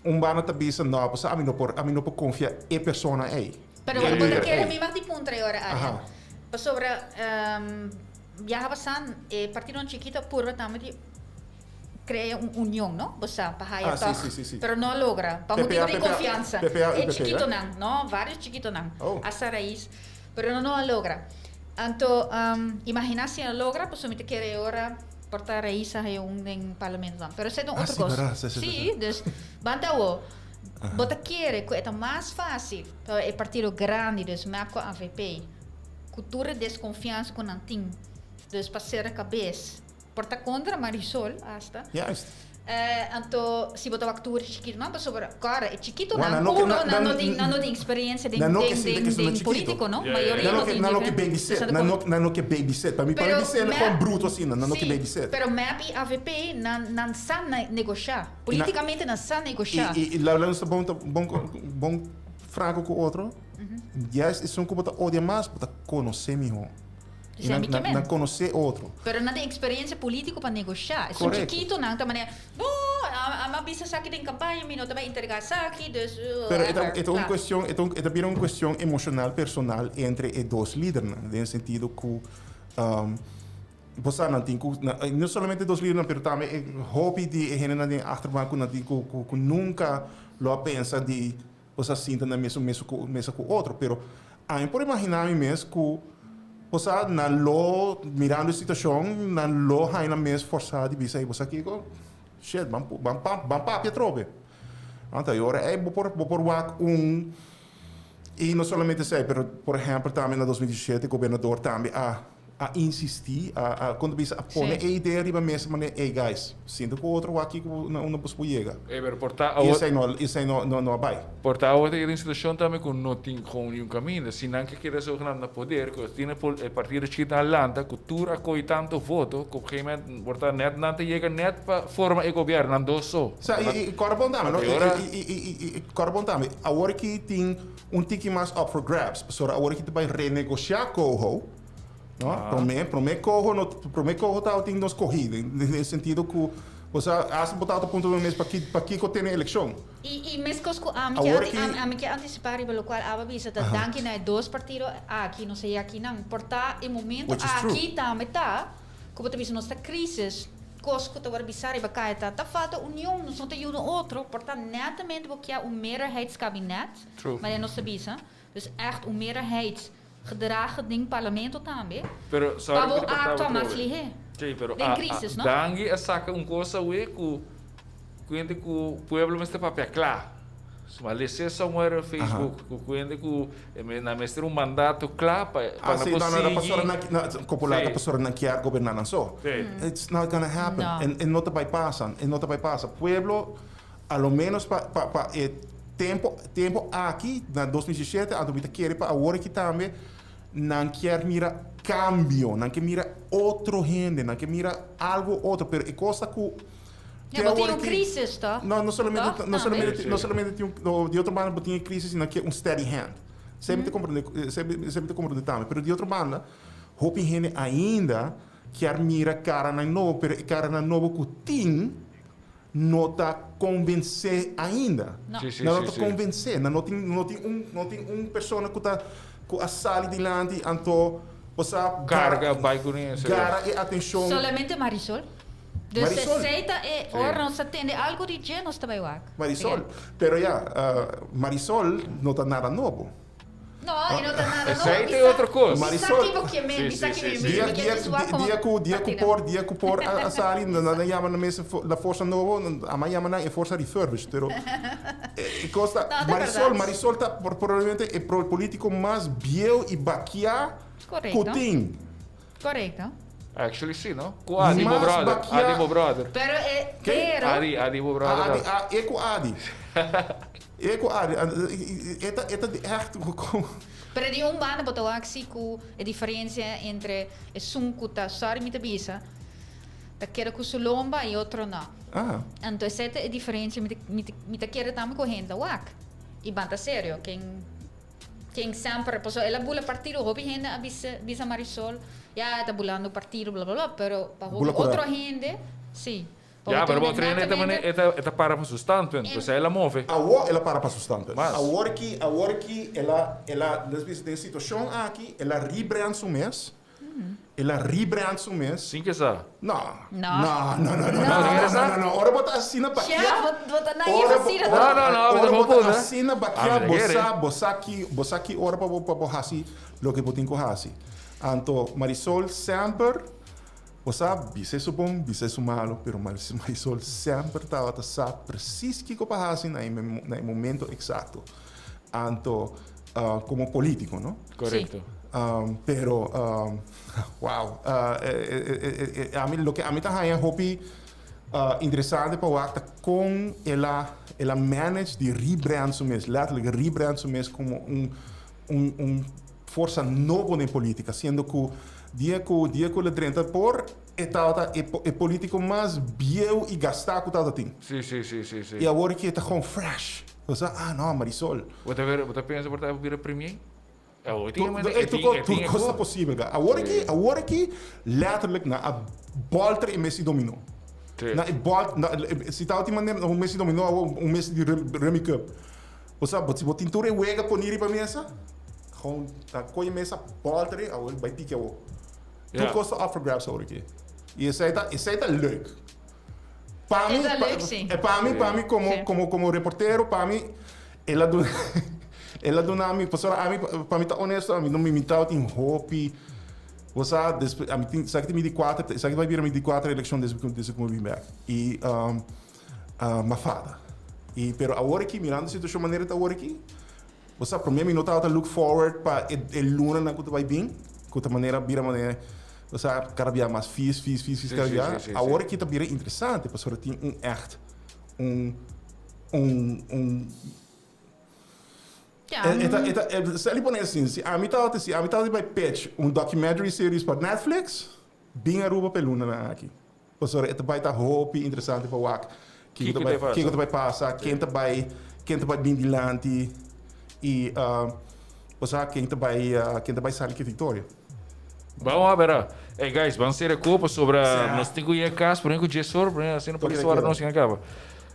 [SPEAKER 2] un banda ta bisa no, pasobra ami no por ami no por konfia e persona ei.
[SPEAKER 3] Pero
[SPEAKER 2] E
[SPEAKER 3] bo ta
[SPEAKER 2] lider
[SPEAKER 3] kere
[SPEAKER 2] ei.
[SPEAKER 3] mi mag di puntra e ora, Arjen.
[SPEAKER 2] Aha.
[SPEAKER 3] Pasobra biaha pasá e partidonan chikito a purba tambe di Crea un union, no? Bo sa, pa haya
[SPEAKER 2] Ah, sí,
[SPEAKER 3] toch.
[SPEAKER 2] sí, sí, sí.
[SPEAKER 3] Pero no a logra. Pa
[SPEAKER 2] PPA,
[SPEAKER 3] motibo di
[SPEAKER 2] PPA,
[SPEAKER 3] confianza.
[SPEAKER 2] PPA,
[SPEAKER 3] E
[SPEAKER 2] UPP,
[SPEAKER 3] chikitonan, no? Varios chikitonan.
[SPEAKER 2] Oh.
[SPEAKER 3] Hasta Raiz. Pero no, no a logra. Anto, imagina si a logra, pasobra mi ta kere e ora por ta Raiz a haya un den parlamento dan. Pero esei ta un
[SPEAKER 2] Ah,
[SPEAKER 3] otro
[SPEAKER 2] sí,
[SPEAKER 3] cos.
[SPEAKER 2] verdad. Sí, sí, sí,
[SPEAKER 3] Sí,
[SPEAKER 2] sí.
[SPEAKER 3] dus, banda awo. Bo ta kere cu e ta mas facil pa e partido grandi, dus mep cu avp, cu tur e desconfianza cu nan tin, dus pa cera cabes. Por ta contra Marisol hasta.
[SPEAKER 2] Juist.
[SPEAKER 3] Anto si bo ta wak tur e chikitonan pasobra kòrda e chikitonan
[SPEAKER 2] Wa, nan no ke
[SPEAKER 3] uno
[SPEAKER 2] na-
[SPEAKER 3] nan no
[SPEAKER 2] nan-
[SPEAKER 3] tin nan no tin experiencia den
[SPEAKER 2] nan no ke
[SPEAKER 3] den
[SPEAKER 2] sinti
[SPEAKER 3] den
[SPEAKER 2] ke su
[SPEAKER 3] den
[SPEAKER 2] chikito.
[SPEAKER 3] politico no
[SPEAKER 1] Ja, ja, ja.
[SPEAKER 3] mayoria
[SPEAKER 2] Nan
[SPEAKER 3] no
[SPEAKER 2] no ke
[SPEAKER 3] tin
[SPEAKER 2] nan no ke
[SPEAKER 3] diferente
[SPEAKER 2] babysit
[SPEAKER 3] dus nan
[SPEAKER 2] nan
[SPEAKER 3] ta
[SPEAKER 2] no nan no ke babysit pa mi pa mi
[SPEAKER 3] Pero
[SPEAKER 2] bisé
[SPEAKER 3] mep
[SPEAKER 2] gewoon bruto asina nan no ke
[SPEAKER 3] sí
[SPEAKER 2] babysit.
[SPEAKER 3] pero mep y avp nan nan sa negosha politicamente nan sa negosha.
[SPEAKER 2] I i i la la nos ta bon ta bon bon franco ku otro juist esun ku bo ta odia mas bo ta konosé mihó. I nan, nan, nan konosé otro.
[SPEAKER 3] Pero nan tin eksperensia polítiko pa negoshá. Esun chikito nan ta manera, No, ami a bisa esaki den kampaña, mi no ta bai entregá esaki, dus
[SPEAKER 2] Pero e ta, e ta un kuestion, e ta un, e ta bira un kuestion emoshonal personal entre e dos lidernan, den sentido ku bo sa nan tin ku, no solamente e dos lidernan, pero tambe e hopi di e hendenan den achterban ku nan tin ku, ku, ku nunka lo a pensa di Bo sa sinta na mesun mesa ku mesa ku otro, pero ami por imaginá mi mes ku bo sa nan lo, mirando e situashon, nan lo haña nan mes forsá di bisa, ey bo sa kiko? Shit, ban ban ban papia atrobe. Anto e ora ey bo por bo por wak un, i no solamente esei, pero por ehèmpel tambe na 2017 gobernador tambe a a insistí, a a kon ta bisa, a pone e idea riba mesa manera, ey guys, sinta ku otro wak kiko na unda boso por yega.
[SPEAKER 1] Ey, pero por ta
[SPEAKER 2] I awor. Esei no, esei no, no, no a bai.
[SPEAKER 1] Por ta awor ta yega den situashon tambe ku no tin kon niun kaminda. Si nan ke keda zogenaamd na poder, ku tin e e partido chikito nan a lanta ku tur a kohe tanto voto, ku op gegeven moment por ta nèt nan ta yega nèt pa forma e gobièrnu, nan dos so.
[SPEAKER 2] Sa, i, i kòrda bon tambe, no?
[SPEAKER 1] E ora.
[SPEAKER 2] I, i, i, i, i kòrda bon tambe, awor aki tin un tiki mas up for grabs, pasobra awor aki ta bai renegosiá Coho. No? Promé, promé coho no, promé coho tabatin nos kohí, den, den e sentido ku, bo sa, hasta bo tabata puntra bo mes paki, pakiko tene elekshon.
[SPEAKER 3] I, i meskos ku ami ke
[SPEAKER 2] Awor
[SPEAKER 3] anti,
[SPEAKER 2] ki.
[SPEAKER 3] ami, ami ke antisipá riba lokual Abba bisa ta danki na e dos partido aki, nos a yega akinan. Por ta e momento
[SPEAKER 2] Which is true.
[SPEAKER 3] aki tambe ta ku bo ta bisa nos ta krisis, kos ku ta wòrdu bisá riba kaya ta, ta falta union, nos no ta yuda otro, por ta netamente bo kia un meerderheidskabinet,
[SPEAKER 1] True.
[SPEAKER 3] manera nos ta bisa, dus ègt un meerderheids. Gedragen den parlamento tambe.
[SPEAKER 1] Pero sorry
[SPEAKER 3] Pa bo
[SPEAKER 1] ku ta
[SPEAKER 3] actua
[SPEAKER 1] cortaba
[SPEAKER 3] mas
[SPEAKER 1] trobe.
[SPEAKER 3] lihé.
[SPEAKER 1] Sí, pero
[SPEAKER 3] Den
[SPEAKER 1] a, a,
[SPEAKER 3] crisis, no?
[SPEAKER 1] Dangui a saca un cos awe cu cuente cu pueblo mester papia cla. Suma lese somewhere op Facebook cu cuente cu e me, nan mester un mandato cla pa, pa
[SPEAKER 2] Ah,
[SPEAKER 1] nan
[SPEAKER 2] sí,
[SPEAKER 1] por
[SPEAKER 2] no, no, no,
[SPEAKER 1] sigui.
[SPEAKER 2] pasobra nan, nan, copulata
[SPEAKER 1] Sí.
[SPEAKER 2] pasobra nan kier goberna nan so.
[SPEAKER 1] Sí.
[SPEAKER 2] It's not gonna happen.
[SPEAKER 3] No.
[SPEAKER 2] En, en no ta bay pasa, en no ta bay pasa. Pueblo, A lo menos pa pa pa e tempo tempo aki na 2017 anto mi ta kere pa awor aki tambe nan kier mira cambio, nan ke mira otro hende, nan ke mira algo otro, pero e cos ta cu
[SPEAKER 3] Ja,
[SPEAKER 2] te
[SPEAKER 3] bo tin
[SPEAKER 2] awor
[SPEAKER 3] un
[SPEAKER 2] aki
[SPEAKER 3] crisis toch?
[SPEAKER 2] No, no solamente
[SPEAKER 3] Toch?
[SPEAKER 2] no
[SPEAKER 3] Tambe.
[SPEAKER 2] solamente
[SPEAKER 1] Sí,
[SPEAKER 2] no
[SPEAKER 1] sí.
[SPEAKER 2] solamente tin un no, di otro banda bo tin e crisis y nan ke un steady hand. Esei mi ta comprende esei mi ta comprende tambe, pero di otro banda hopi hende ainda kier mira caranan nobo, pero e caranan nobo cu tin no ta konvensé ainda.
[SPEAKER 3] No.
[SPEAKER 1] Sí, sí,
[SPEAKER 2] Nan no
[SPEAKER 1] sí,
[SPEAKER 2] ta
[SPEAKER 1] sí.
[SPEAKER 2] konvensé. Nan no tin, no tin un, no tin un persona ku ta, ku a sali dilanti anto bo sa
[SPEAKER 1] Karga bai kuné, sí.
[SPEAKER 2] gara e atenshon.
[SPEAKER 3] Solamente Marisol. Dus
[SPEAKER 2] Marisol.
[SPEAKER 3] esei ta e
[SPEAKER 1] Sí.
[SPEAKER 3] ora nos ta tende algu di dje nos ta bai wak.
[SPEAKER 2] Marisol. Pero ya, Marisol no ta nada nobo.
[SPEAKER 3] No, e no ta nada nobo.
[SPEAKER 1] Esei ta otro kos.
[SPEAKER 2] Marisol.
[SPEAKER 3] Bisa ki bo ke men,
[SPEAKER 1] Sí,
[SPEAKER 3] bisa
[SPEAKER 1] sí,
[SPEAKER 3] ki
[SPEAKER 1] sí,
[SPEAKER 3] mi,
[SPEAKER 1] sí.
[SPEAKER 3] mi
[SPEAKER 2] Dia,
[SPEAKER 3] ke
[SPEAKER 2] dia,
[SPEAKER 3] djis wak
[SPEAKER 2] dia,
[SPEAKER 3] komo
[SPEAKER 2] dia ku, dia ku
[SPEAKER 3] partida.
[SPEAKER 2] por, dia ku por a, a sali, nan nan a yama nan mes la forsa nobo, nan a yama nan e forsa refurbished, pero e, e kos ta,
[SPEAKER 3] No, ta
[SPEAKER 2] Marisol,
[SPEAKER 3] berdad.
[SPEAKER 2] Marisol ta por, probablemente e pro, politico mas bieu i bakiá ku
[SPEAKER 3] Korekto.
[SPEAKER 2] tin.
[SPEAKER 3] Korekto.
[SPEAKER 1] Actually sí, no? Ku Adi bo
[SPEAKER 2] Mas
[SPEAKER 1] brother,
[SPEAKER 2] bakiá.
[SPEAKER 1] Adi bo brother.
[SPEAKER 3] Pero e,
[SPEAKER 2] Ken?
[SPEAKER 3] pero.
[SPEAKER 1] Adi, Adi bo brother.
[SPEAKER 2] Adi, a, e ku Adi. E ku Adi, e ta, e ta di ègt ku.
[SPEAKER 3] Pero di un banda bo ta wak si ku e diferensia entre esun ku ta, sorry mi ta bisa, ta keda ku su lomba i otro no.
[SPEAKER 2] Ah.
[SPEAKER 3] Anto esei ta e diferensia mi ta, mi ta, mi ta kere tambe ku hende ta wak. I ban ta serio, ken, ken semper, pasobra el a bula partido, hopi hende a bisa, bisa Marisol, ya e ta bulando partido bla bla bla, pero pa hopi
[SPEAKER 2] Bula kura.
[SPEAKER 3] otro hende, si.
[SPEAKER 1] Ya, pero bo trainer ta mane e ta e ta para pa su standpunt, pues el a move.
[SPEAKER 2] Awor el a para pa su standpunt.
[SPEAKER 1] Mas.
[SPEAKER 2] Awor ki awor ki el a el a les bisa den situacion aki el a rebrand su mes, el a rebrand su mes.
[SPEAKER 1] Sin ke sa.
[SPEAKER 2] No.
[SPEAKER 3] No.
[SPEAKER 2] No, no, no, no,
[SPEAKER 3] No.
[SPEAKER 2] no,
[SPEAKER 1] No,
[SPEAKER 2] no, no, no, no. Ora bo ta asina bakia.
[SPEAKER 3] Chef, bo bo ta naïef
[SPEAKER 2] Ora bo
[SPEAKER 3] asina
[SPEAKER 2] ora
[SPEAKER 1] No, no, no,
[SPEAKER 2] ora
[SPEAKER 1] bo
[SPEAKER 2] bo ta
[SPEAKER 1] puta.
[SPEAKER 2] asina
[SPEAKER 1] Ah,
[SPEAKER 2] bakia
[SPEAKER 1] mi ta
[SPEAKER 2] bo
[SPEAKER 1] kere.
[SPEAKER 2] sa bo sa ki bo sa ki ora pa bo pa bo hasi loke bo tin ku hasi. Anto Marisol semper Bo sa, bisa esun bon, bisa esun malo, pero Marisol semper tabata sa precies kiko pa hasi na e na e momento exacto. Anto, como politico, no?
[SPEAKER 1] Correcto.
[SPEAKER 2] Pero, wow, ami, loke ami ta haña hopi interesante pa wak ta con el a, el a manage di rebrand su mes, letterlijk rebrand su mes como un, un, un forsa nobo den politica, siendo cu dia cu dia cu el a drenta por e tabata e e politico mas bieu y gastá cu tabata tin.
[SPEAKER 1] Sí, sí, sí, sí, sí.
[SPEAKER 2] Y awor ki e ta gewoon fresh. Bo sa, ah no, Marisol.
[SPEAKER 1] Bo ta wera, bo ta pensa por ta bira premier? Awor tin
[SPEAKER 2] Tur, e tur, tur kos ta posibel, ga. Awor aki, awor aki, letterlijk nan a bolter e mes di dominó. Nan e bol, na, si tabatin manera un mes di dominó awor un mes di rummy cup. Bo sa, si bo tin tur e wega poni riba mesa, gewoon ta koe e mesa, bolter e, awor bai piki awor. Tur kos ta up for grabs awor aki. I esei ta, esei ta leuk. Pa mi, pa mi, pa mi komo, komo, komo reportero, pa mi, El a duna el a duna mi pasobra ami pa mi ta honesto ami no mi tabatin hopi bo sa despues ami tin esaki ta mi di kuater esaki ta bai bira mi di kuater elekshon desde ku desde ku mi bin bek i m'a fada i pero awor aki mirando e situashon manera ta awor aki bo sa prome mi no tabata look forward pa e e lunanan ku ta bai bin ku ta manera bira manera bo sa kada bia mas fis fis fis fis kada bia awor aki ta bira interesante pasobra tin un ègt un un un
[SPEAKER 3] Ja,
[SPEAKER 2] E ta e ta e sali pone asin, si ami tabata si ami tabata bai pitch un documentary series pa Netflix, bin Aruba pa e lunanan aki. Pasobra e ta bai ta hopi interesante pa wak kiko ta bai kiko ta bai pasa, ken ta bai ken ta bai bin dilanti i osea ken ta bai ken ta bai sali ku e viktoria.
[SPEAKER 1] Ban wak bera. Ey guys, ban sera ku pasobra nos tin ku yega kas prome ku djes or, prome asina por djes ora nos tin a kaba.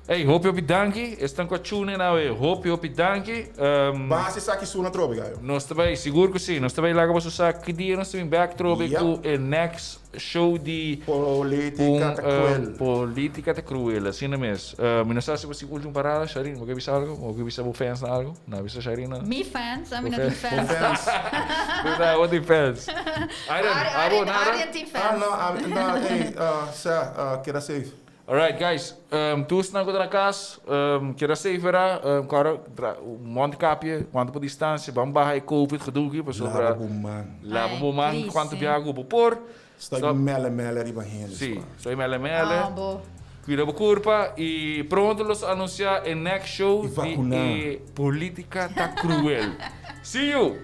[SPEAKER 1] Ey, hopi hopi danki. Esnan ku a tune awe, hopi hopi danki.
[SPEAKER 2] Ban hasi esaki suna trobe, gayo.
[SPEAKER 1] Nos ta bai, sigur ku si. Nos ta bai laga boso sa ki dia nos ta bin bek trobe ku e next show di
[SPEAKER 2] Politica ta cruel.
[SPEAKER 1] Politica ta cruel, asina mes. Mi no sa si bo tin ultimo parada, Sharine, bo ke bisa algo? Bo ke bisa bo fans nan algo? No a bisa Sharine nada.
[SPEAKER 3] Mi fans? Ami no tin fans.
[SPEAKER 2] Bo fans.
[SPEAKER 1] Bo tin fans. Arjen, abo nada?
[SPEAKER 3] Arjen tin fans.
[SPEAKER 2] Ah, no, ami, no, ey, sa, keda safe.
[SPEAKER 1] Alright guys, tur esnan ku ta na kas, keda safe wera, kòrda mondkapje, wanta por distansia, ban baha e covid gedoe aki pasobra.
[SPEAKER 2] Laba bo man.
[SPEAKER 1] Laba bo man kuantu biaha ku bo por.
[SPEAKER 2] Stoi mele mele riba hende.
[SPEAKER 1] Sí, stoi mele mele.
[SPEAKER 3] Ah, bo.
[SPEAKER 1] Cuida bo curpa y pronto los anuncia e next show
[SPEAKER 2] Y
[SPEAKER 1] di
[SPEAKER 2] vacuna.
[SPEAKER 1] e Politica ta Cruel. See you!